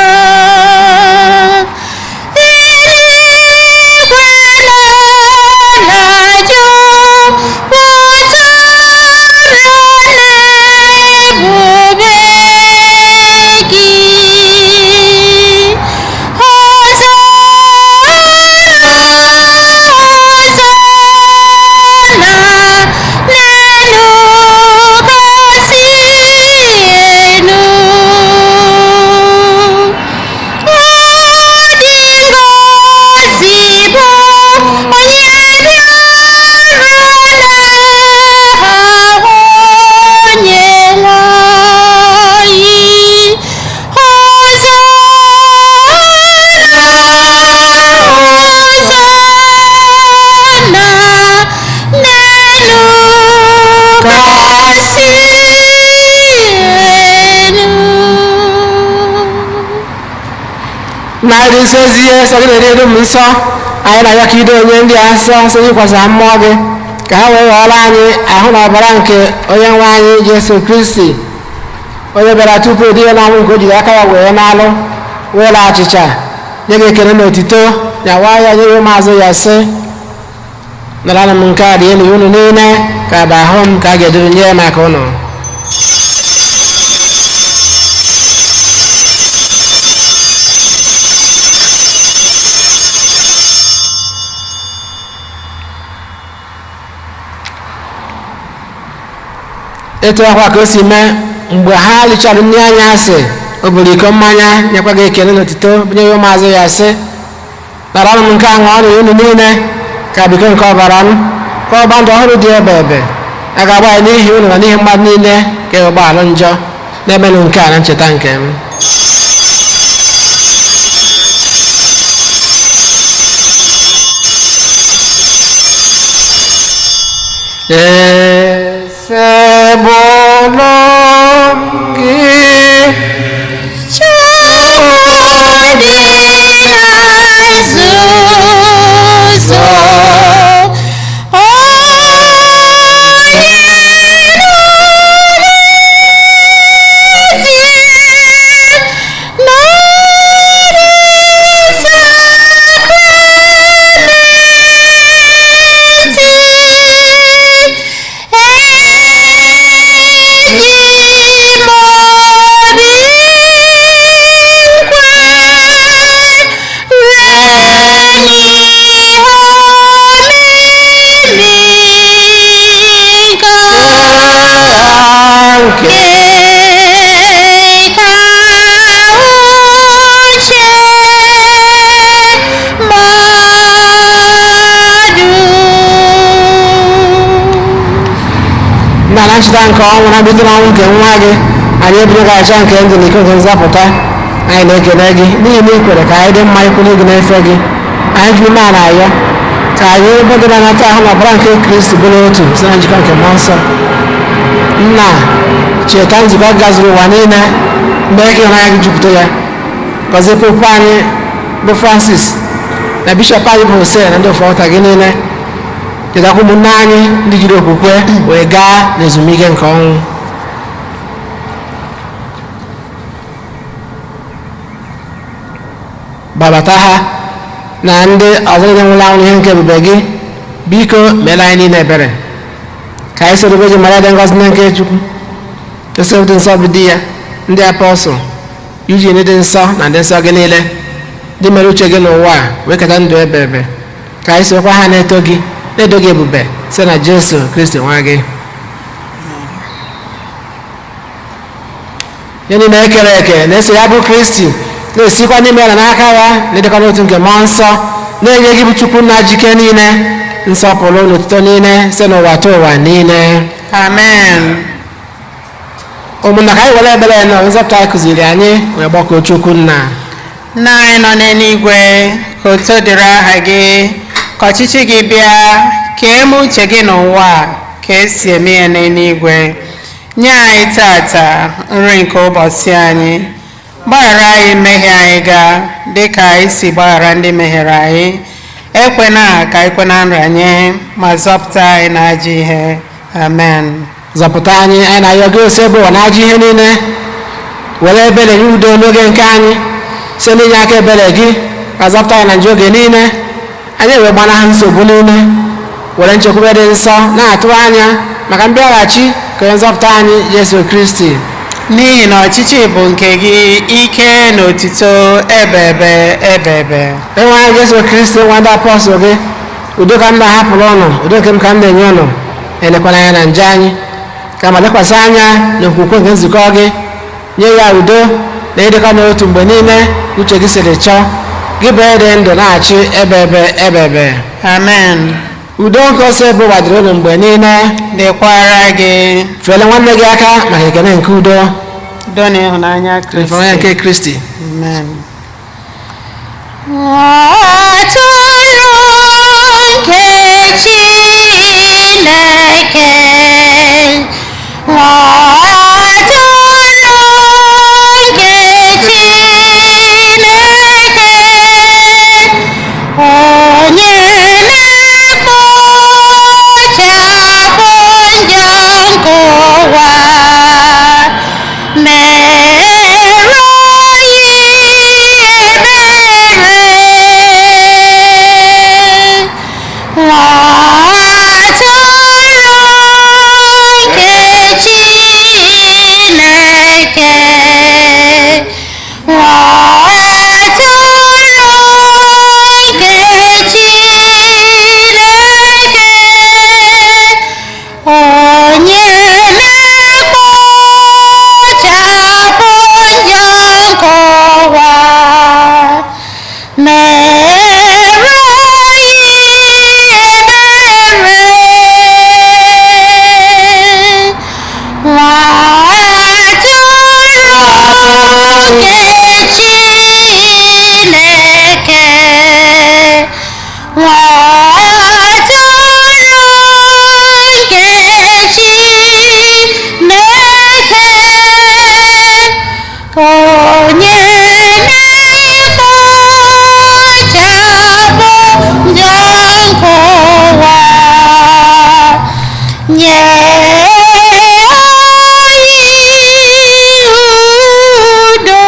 S2: Eluigwe na ala jupụtara n'ebube gị. Hosanna, Hosanna, n'elu kasị elu. Ọ dị ngọzi bụ onye bịara n'aha Onyenwe anyị. Hosanna, Hosanna, n'elu kasị elu.
S3: Narị nsọ ezi ihe nsọ gị na-eri elu m nsọ. Anyị na-arịọ ka ido onye ndị a nsọ site n'ịkwasa mmụọ gị, ka ha wee ghọọrọ anyị ahụ na ọbara nke onye nwe anyị Jesu Kristi, onye bịara tupu dị ya n'ọnwụ nke o jiri aka ya wee n'alụ were achịcha nye gị ekele na otito, ya waa ya nye ụmụazụ ya, sị: "Naranụ m nke a dị elu unu niile, ka bụ ahụ m ka a ga-eduru nye maka unu." Etu akwa ka o si mee, mgbe ha richara nri anyasị, o buru iko mmanya, nyekwa gị ekele n'otito, bunye ya ụmụazụ ya, sị: "Naranụ m nke a ṅụọnụ unu niile, ka biko nke ọbara m ka ọgba ndụ ọhụrụ dị ebe ebe a ga-agba ya n'ihi unu na n'ihi mmadụ niile ka e ụgbọala njọ. Na-emenụ nke a na ncheta nke m." Esebụlụ m gị.
S2: Chukwu dị na nzuzo, onye nọ n'ezie n'obi sakramenti, eji m obi nkwe n'ihe omimi nke
S3: nke
S2: ka uche mmadụ.
S3: Na na ncheta nke ọnwụ na mbido n'ọnwụ nke nwa gị, anyị eburu gị aja nke ndụ na iko nke nzọpụta. Anyị na-ekele gị n'ihi na ị kwere ka anyị dị mma ikwuru gị n'efe gị. Anyị ji umeala ayọ ka anyị ebe gị na-anata ahụ na ọbara nke Kristi bụrụ otu site na njikọ nke mmụọ nsọ. Nna, cheta nzukọ gazuru ụwa niile, mee ka ịhụnanya gị jupụta ya. Gọzie popu anyị bụ Francis na bishọp anyị bụ Hosea na ndị ụfọdụ gị niile. Chetakwa ụmụnne anyị ndị jiri okwukwe wee gaa n'ezumike nke ọnwụ. Gbabata ha na ndị ọzọ niile nwụrụ anwụ n'ihe nke ebube gị. Biko meere anyị niile ebere, ka anyị soro Virgin Maria dị ngọzi na nke Chukwu, Josef dị nsọ bụ di ya, ndị apọstụl Eugene dị nsọ na ndị nsọ gị niile ndị mere uche gị n'ụwa a wee keta ndụ ebe ebe, ka anyị sorokwa ha na-eto gị na-edo gị ebube site na Jesu Kristi nwa gị. Ihe niile ekere eke na-eso ya bụ Kristi, na-esikwa n'ime ya na n'aka ya na-edekọ n'otu nke mmụọ nsọ, na-enye gị bụ Chukwu nna jike niile nsọpụrụ na otuto niile site n'ụwa ta ụwa niile.
S4: Amen.
S3: Ụmụnna, ka anyị were ebere na nzọpụta anyị kụziri anyị wee gbakọọ Chukwu nna.
S4: Nna anyị nọ n'eluigwe, ka otuto dịrị aha gị, ka ọchịchị gị bịa, ka eme uche gị n'ụwa a, ka esi eme ya n'eluigwe. Nye anyị tata nri nke ụbọchị anyị. Gbaghara anyị mmehie anyị ga dịka anyị si gbaghara ndị mehiere anyị. Ekwena ka anyị kwe na nranye, ma zọpụta anyị na ajọ ihe. Amen.
S3: Zọpụta anyị, anyị na-ayọ gị, Osebụwa, na ajọ ihe niile. Were ebere nye udo n'oge nke anyị. Site n'inye aka ebere gị, ka zọpụta anyị na njọ oge niile, anyị wee gbanahụ nsogbu niile, were nchekwube dị nsọ na-atụ anya maka mbịaghachi ka onye nzọpụta anyị Jesu Kristi.
S4: N'ihi na ọchịchị bụ nke gị, ike na otuto ebebe ebebe.
S3: Enwe anyị Jesu Kristi, nwa ndị apọstụl gị, udo ka m na-ahapụrụ ụnụ, udo nke m ka m na-enye ụnụ. Elekwana anya na nje anyị, kama lekwasị anya n'okwukwe nke nzukọ gị. Nye ya udo na ịdịkọ n'otu mgbe niile uche gị siri chọọ, gị bụ ịdị ndụ na-achị ebebe ebebe.
S4: Amen.
S3: Udo nke Osebụwa dịrị unu mgbe niile.
S4: Dịkwara gị.
S3: Fele nwanne gị aka maka ekele nke udo.
S4: Udo na ịhụnanya
S3: Ịhụnanya nke
S4: Kristi.
S3: Kristi.
S4: Amen.
S2: Atụrụ nke Chineke, atụrụ nke Chineke, onye na-ekpochapụ njọ nke ụwa, mere anyị ebere. Atụrụ nke Chineke, atụrụ nke Chineke, onye na-ekpochapụ njọ nke ụwa, mere anyị ebere. Atụrụ nke Chineke, atụrụ nke Chineke, onye na-ekpochapụ njọ nke ụwa, nye anyị udo.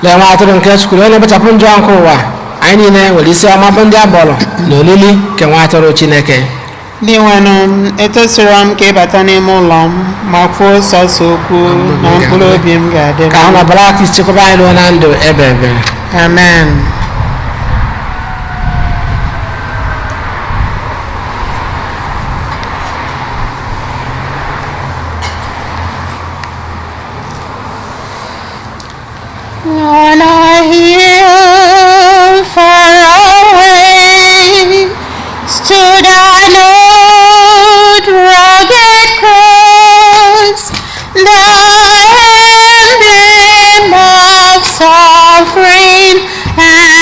S3: Lee nwa atụrụ nke Chukwu, onye na-ekpochapụ njọ nke ụwa. Anyị niile nwere isi ọma bụ ndị agbọrọ na olili nke nwa atụrụ Chineke.
S4: Ndị nwenụ m, etosiro m ka ịbata n'ime ụlọ m, ma kwuo sọsọ okwu na mkpụrụ obi m ga-adị
S3: Ka ahụ na ọbara Kristi chekwaba anyị ruo na ndụ ebe ebe.
S4: Amen.
S2: On a hill far away stood an old rugged cross, the emblem of suffering and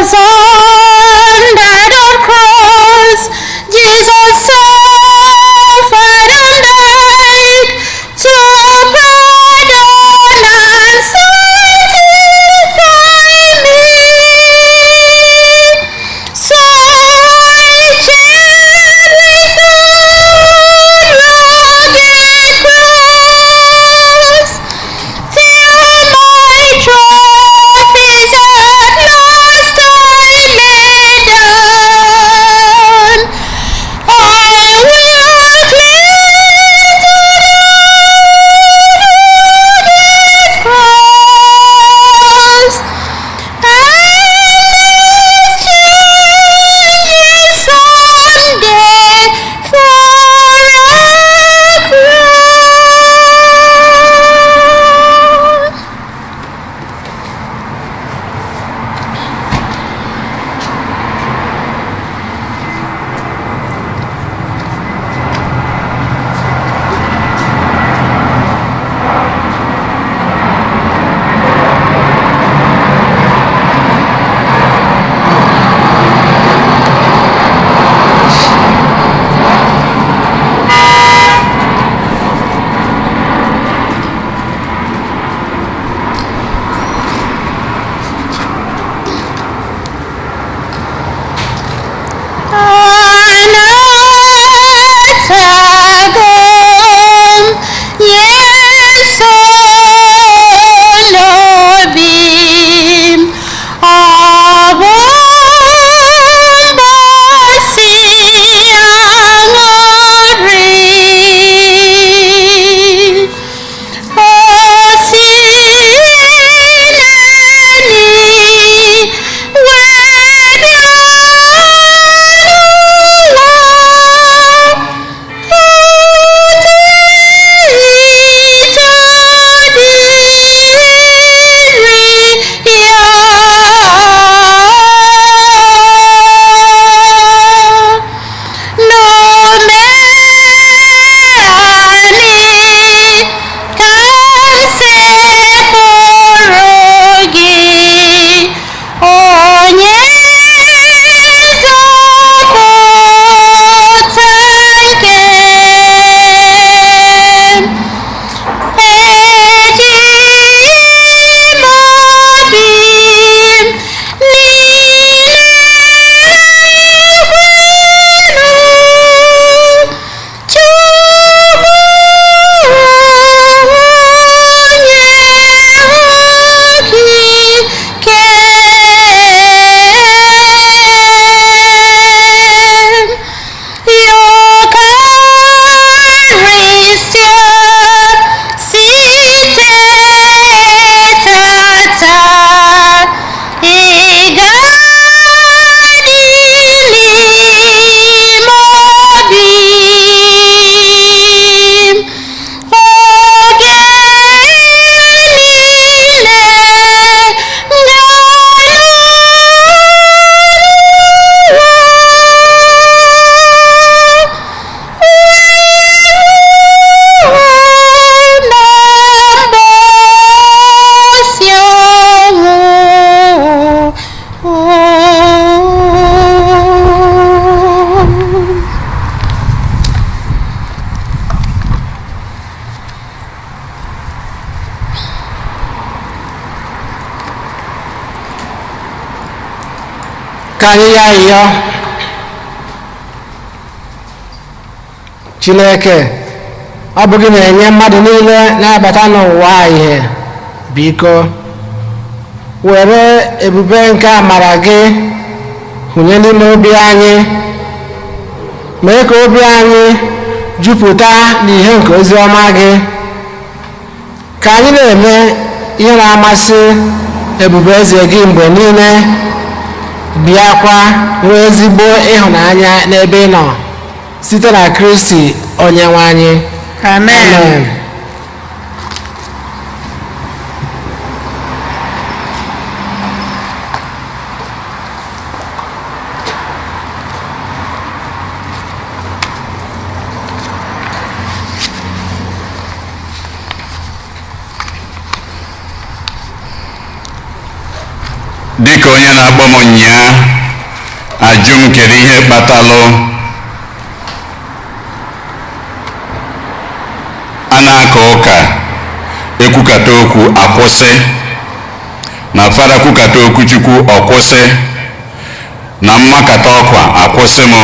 S2: Was on that old cross Jesus suffered and died to pardon and sanctify me. So I cherish the rugged cross till my trophies at last I lay down. I will cling to the rugged cross and exchange it someday for a crown. Anatagom Yesu n'obi m, ọ bụ mgbasi aṅụrị. O si n'eluigwe bịa n'ụwa, otuto dịrị ya. N'omenala ka m sekpụrụ gị, onye nzọpụta nke m. Eji m obi m niile kwenu Chukwu onye okike m. Eucharistia site tata ị ga-adị n'ime obi m oge niile m ga-anọ
S3: Ka anyị ya ayịyọ. Chineke, ọ bụ gị na-enye mmadụ niile na-abata n'ụwa a ihe. Biko were ebube nke amara gị hụnye n'ime obi anyị, mee ka obi anyị jupụta n'ihe nke ozi ọma gị, ka anyị na-eme ihe na-amasị ebube eze gị mgbe niile, bịakwa nwee ezigbo ịhụnanya n'ebe ị nọ, site na Kristi onye nwe anyị.
S4: Amen.
S1: Dịka onye na-akpọ m nyaa ajụ m kedu ihe kpatalụ a na-aka ụka ekwukata okwu akwụsị, na fada kwukata okwu Chukwu ọkwụsị, na mmakata ọkwa akwụsị m.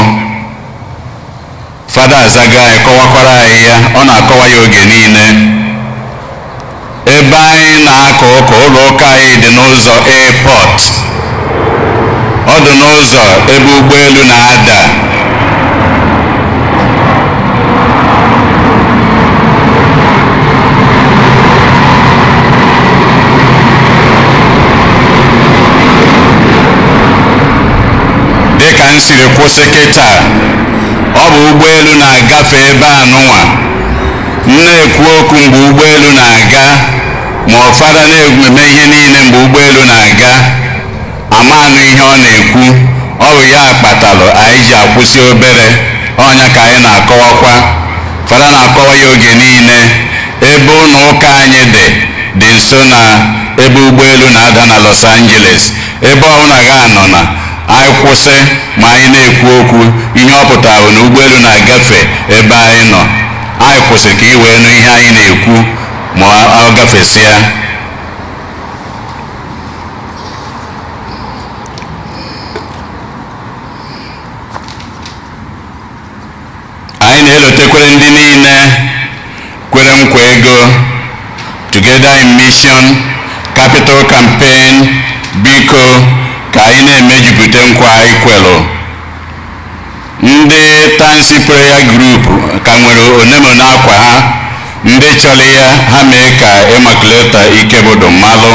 S1: Fada azago anyị, kọwakwara anyị ya, ọ na-akọwa ya oge niile. Ebe anyị na-aka ụka, ụlọ ụka anyị dị n'ụzọ airport, ọ dị n'ụzọ ebe ụgbọelu na-ada. Dịka m siri kwụsị kịta, ọ bụ ụgbọelu na-agafe ebe a nụnwa. M na-ekwu okwu mgbe ụgbọelu na-aga, ma ọ fada na-eme ihe niile mgbe ụgbọelu na-aga, amanụ ihe ọ na-ekwu. Ọ bụ ya kpatalụ anyị ji akwụsị obere ọnya ka anyị na-akọwakwa. Fada na-akọwa ya oge niile. Ebe ụlọ ụka anyị dị dị nso na ebe ụgbọelu na-ada na Los Angeles. Ebe ọbụla ga-anọ na anyị kwụsị ma anyị na-ekwu okwu, ihe ọ pụtara bụ na ụgbọelu na-agafe ebe anyị nọ. Anyị kwụsịrị ka ị wee nụ ihe anyị na-ekwu ma ọ gafesịa. Anyị na-elotekwere ndị niile kwere nkwa ego Together in Mission Capital Campaign, biko ka anyị na-emejupụta nkwa anyị kwelụ. Ndị Tansi Prayer Group ka nwere onemone akwa ha, ndị chọrọ ya ha mee ka Immaculata Ikebodo mmalụ.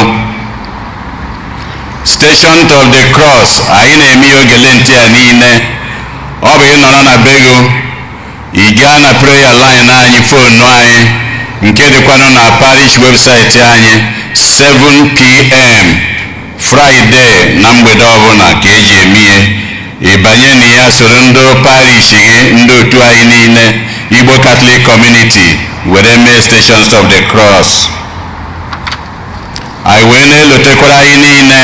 S1: Station of the Cross anyị na-eme ya oge lenti a niile. Ọ bụ ịnọrọ na be gị, ị gaa na prayer line anyị, foonu anyị nke dịkwanụ na parish website anyị, 7 p.m. Friday na mgbede ọbụla ka eji eme ihe. Ị banye na ya, soro ndị parish gị, ndị otu anyị niile, Igbo Catholic Community, were mee Stations of the Cross. Anyị wee na-elotekwara anyị niile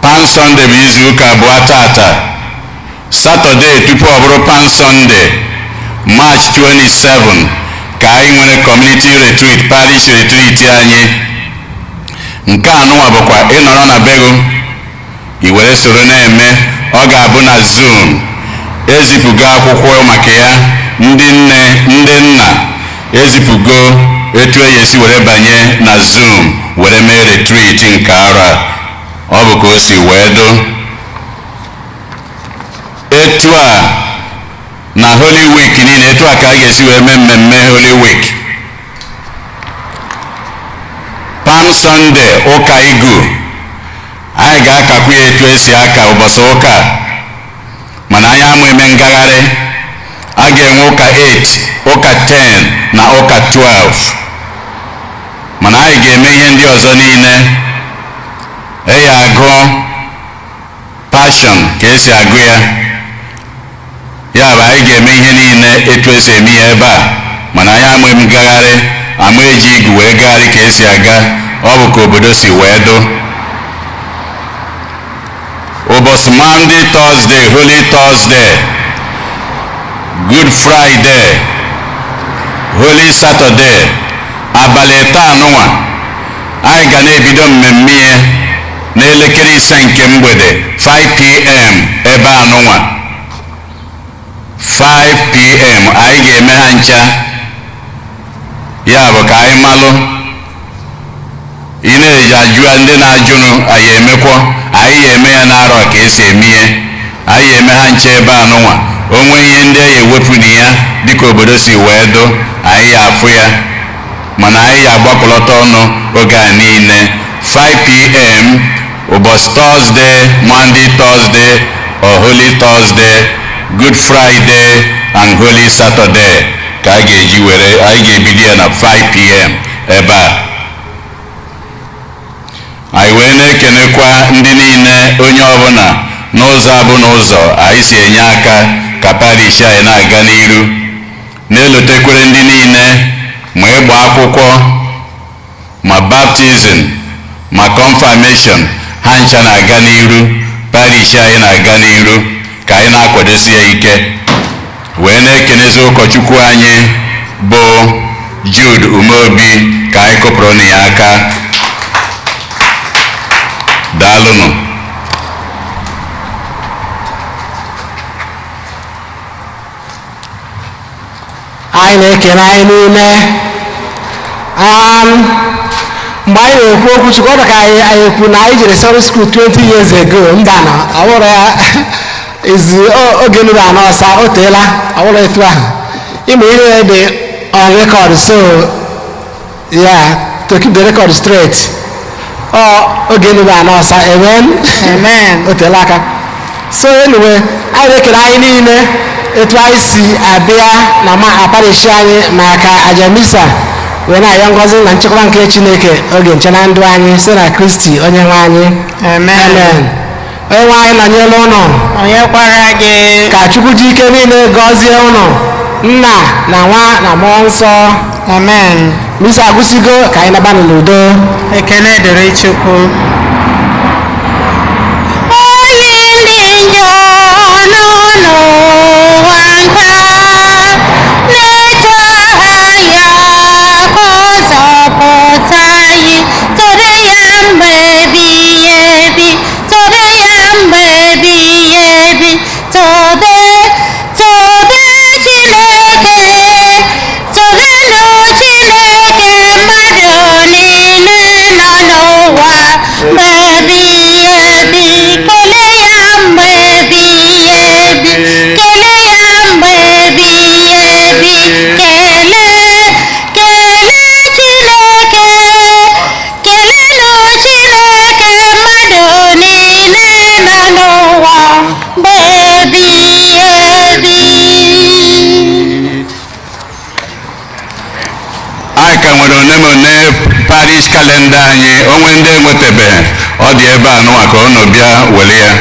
S1: Palm Sunday bụ izu ụka abụọ tata, Satọde tupu ọ bụrụ Palm Sunday, March 27, ka anyị nwere community retreat, parish retreat anyị. Nke anụnwa bụkwa ịnọrọ na be gị i were soro na-eme. Ọ ga-abụ na Zoom. Ezipụgo akwụkwọ maka ya, ndị nne ndị nna ezipụgo etu e esi were banye na Zoom were mee retreat nke arọ a. Ọ bụ ka o si wee do etu a na Holy Week niile, etu a ka a ga-esi wee mee mmemme Holy Week. Palm Sunday ụka igu anyị ga-akakwu ya etu esi aka ụbọchị ụka, mana anyị amụ eme ngagharị. A ga-enwe ụka 8, ụka 10 na ụka 12, mana anyị ga-eme ihe ndị ọzọ niile. Eya agụ Passion ka esi agụ ya, ya bụ anyị ga-eme ihe niile etu esi eme ya ebe a, mana anyị amụ ngagharị, ama eji igu wee gagharị ka esi aga. Ọ bụ ka obodo si wee do. Ụbọchị Monday, Thursday, Holy Thursday, Good Friday, Holy Saturday, abalị taa nụnwa anyị ga na-ebido mmemme ya n'elekere 5 nke mgbede, 5 p.m. ebe anụnwa, 5 p.m. anyị ga-eme ha ncha. Ya bụ ka anyị malụ ị na-eji ajụ ndị na-ajụnụ, anyị emekwa, anyị eme ya n'arọ ka esi eme ihe. Anyị eme ha ncha ebe anụnwa. O nwee ihe ndị anyị ewepụ na ya dịka obodo si wee do, anyị ya afụ ya, mana anyị ya agbakọlọta ọnụ oge a niile. 5 p.m. ụbọchị Thursday, Monday, Thursday or Holy Thursday, Good Friday and Holy Saturday ka a ga-eji were anyị ga-ebido ya na 5 p.m. ebe a. Anyị wee na-ekenekwa ndị niile, onye ọbụla n'ụzọ abụ n'ụzọ anyị si enye aka ka parish anyị na-aga n'iru. Na-elotekwere ndị niile ma ịgba akwụkwọ, ma baptizim, ma confirmation. Ha ncha na-aga n'iru, parish anyị na-aga n'iru ka anyị na-akwadosi ya ike, wee na-ekenezi ụkọchukwu anyị bụ Jude Umeobi ka anyị kụpụrụ ya aka. Daalụnụ.
S3: Anyị na-ekele anyị niile. Mgbe anyị na-ekwu okwu Chukwu, ọ dị ka anyị ekwu na anyị jere Sunday school 20 years ago. Mba, na ọwụrụ ya izu oge nuru anọ ọsa o teela, ọwụrụ etu ahụ. Ịmụ ihe dị on record, so yeah, to keep the record straight, ọ oge nuru anọ ọsa. Amen.
S4: Amen.
S3: O teela aka. So anyway, anyị na-ekele anyị niile etu anyị si abịa na ma aparishi anyị maka aja misa, wee na-ayọ ngọzi na nchekwaba nke Chineke oge nche na ndụ anyị site na Kristi onye nwe anyị.
S4: Amen.
S3: Amen. Onye nwe anyị nọnyere ụnụ.
S4: Onye kwara gị.
S3: Ka Chukwu ji ike niile gọzie ụnụ, Nna na Nwa na Mmụọ Nsọ.
S4: Amen.
S3: Misa agwụsigo, ka anyị nabanụ n'udo.
S4: Ekele dịrị Chukwu.
S2: Onye ndị njọ nọ n'ụwa nka na-eto aha ya ka ọ zọpụta anyị. Tobe ya mgbe ebighị ebi, tobe ya mgbe ebighị ebi, tobe, tobe Chineke, tobenụ Chineke, mmadụ niile nọ n'ụwa mgbe ebighị ebi. Kelee ya mgbe ebighị ebi, kelee ya mgbe ebighị ebi, kelee, kelee Chineke, kelenụ Chineke, mmadụ niile nọ n'ụwa mgbe ebighị ebi.
S1: Anyị ka nwere one ma one parish calendar anyị onwe ndị enwetabeghị, ọ dị ebe a nụwa ka unu bịa were ya.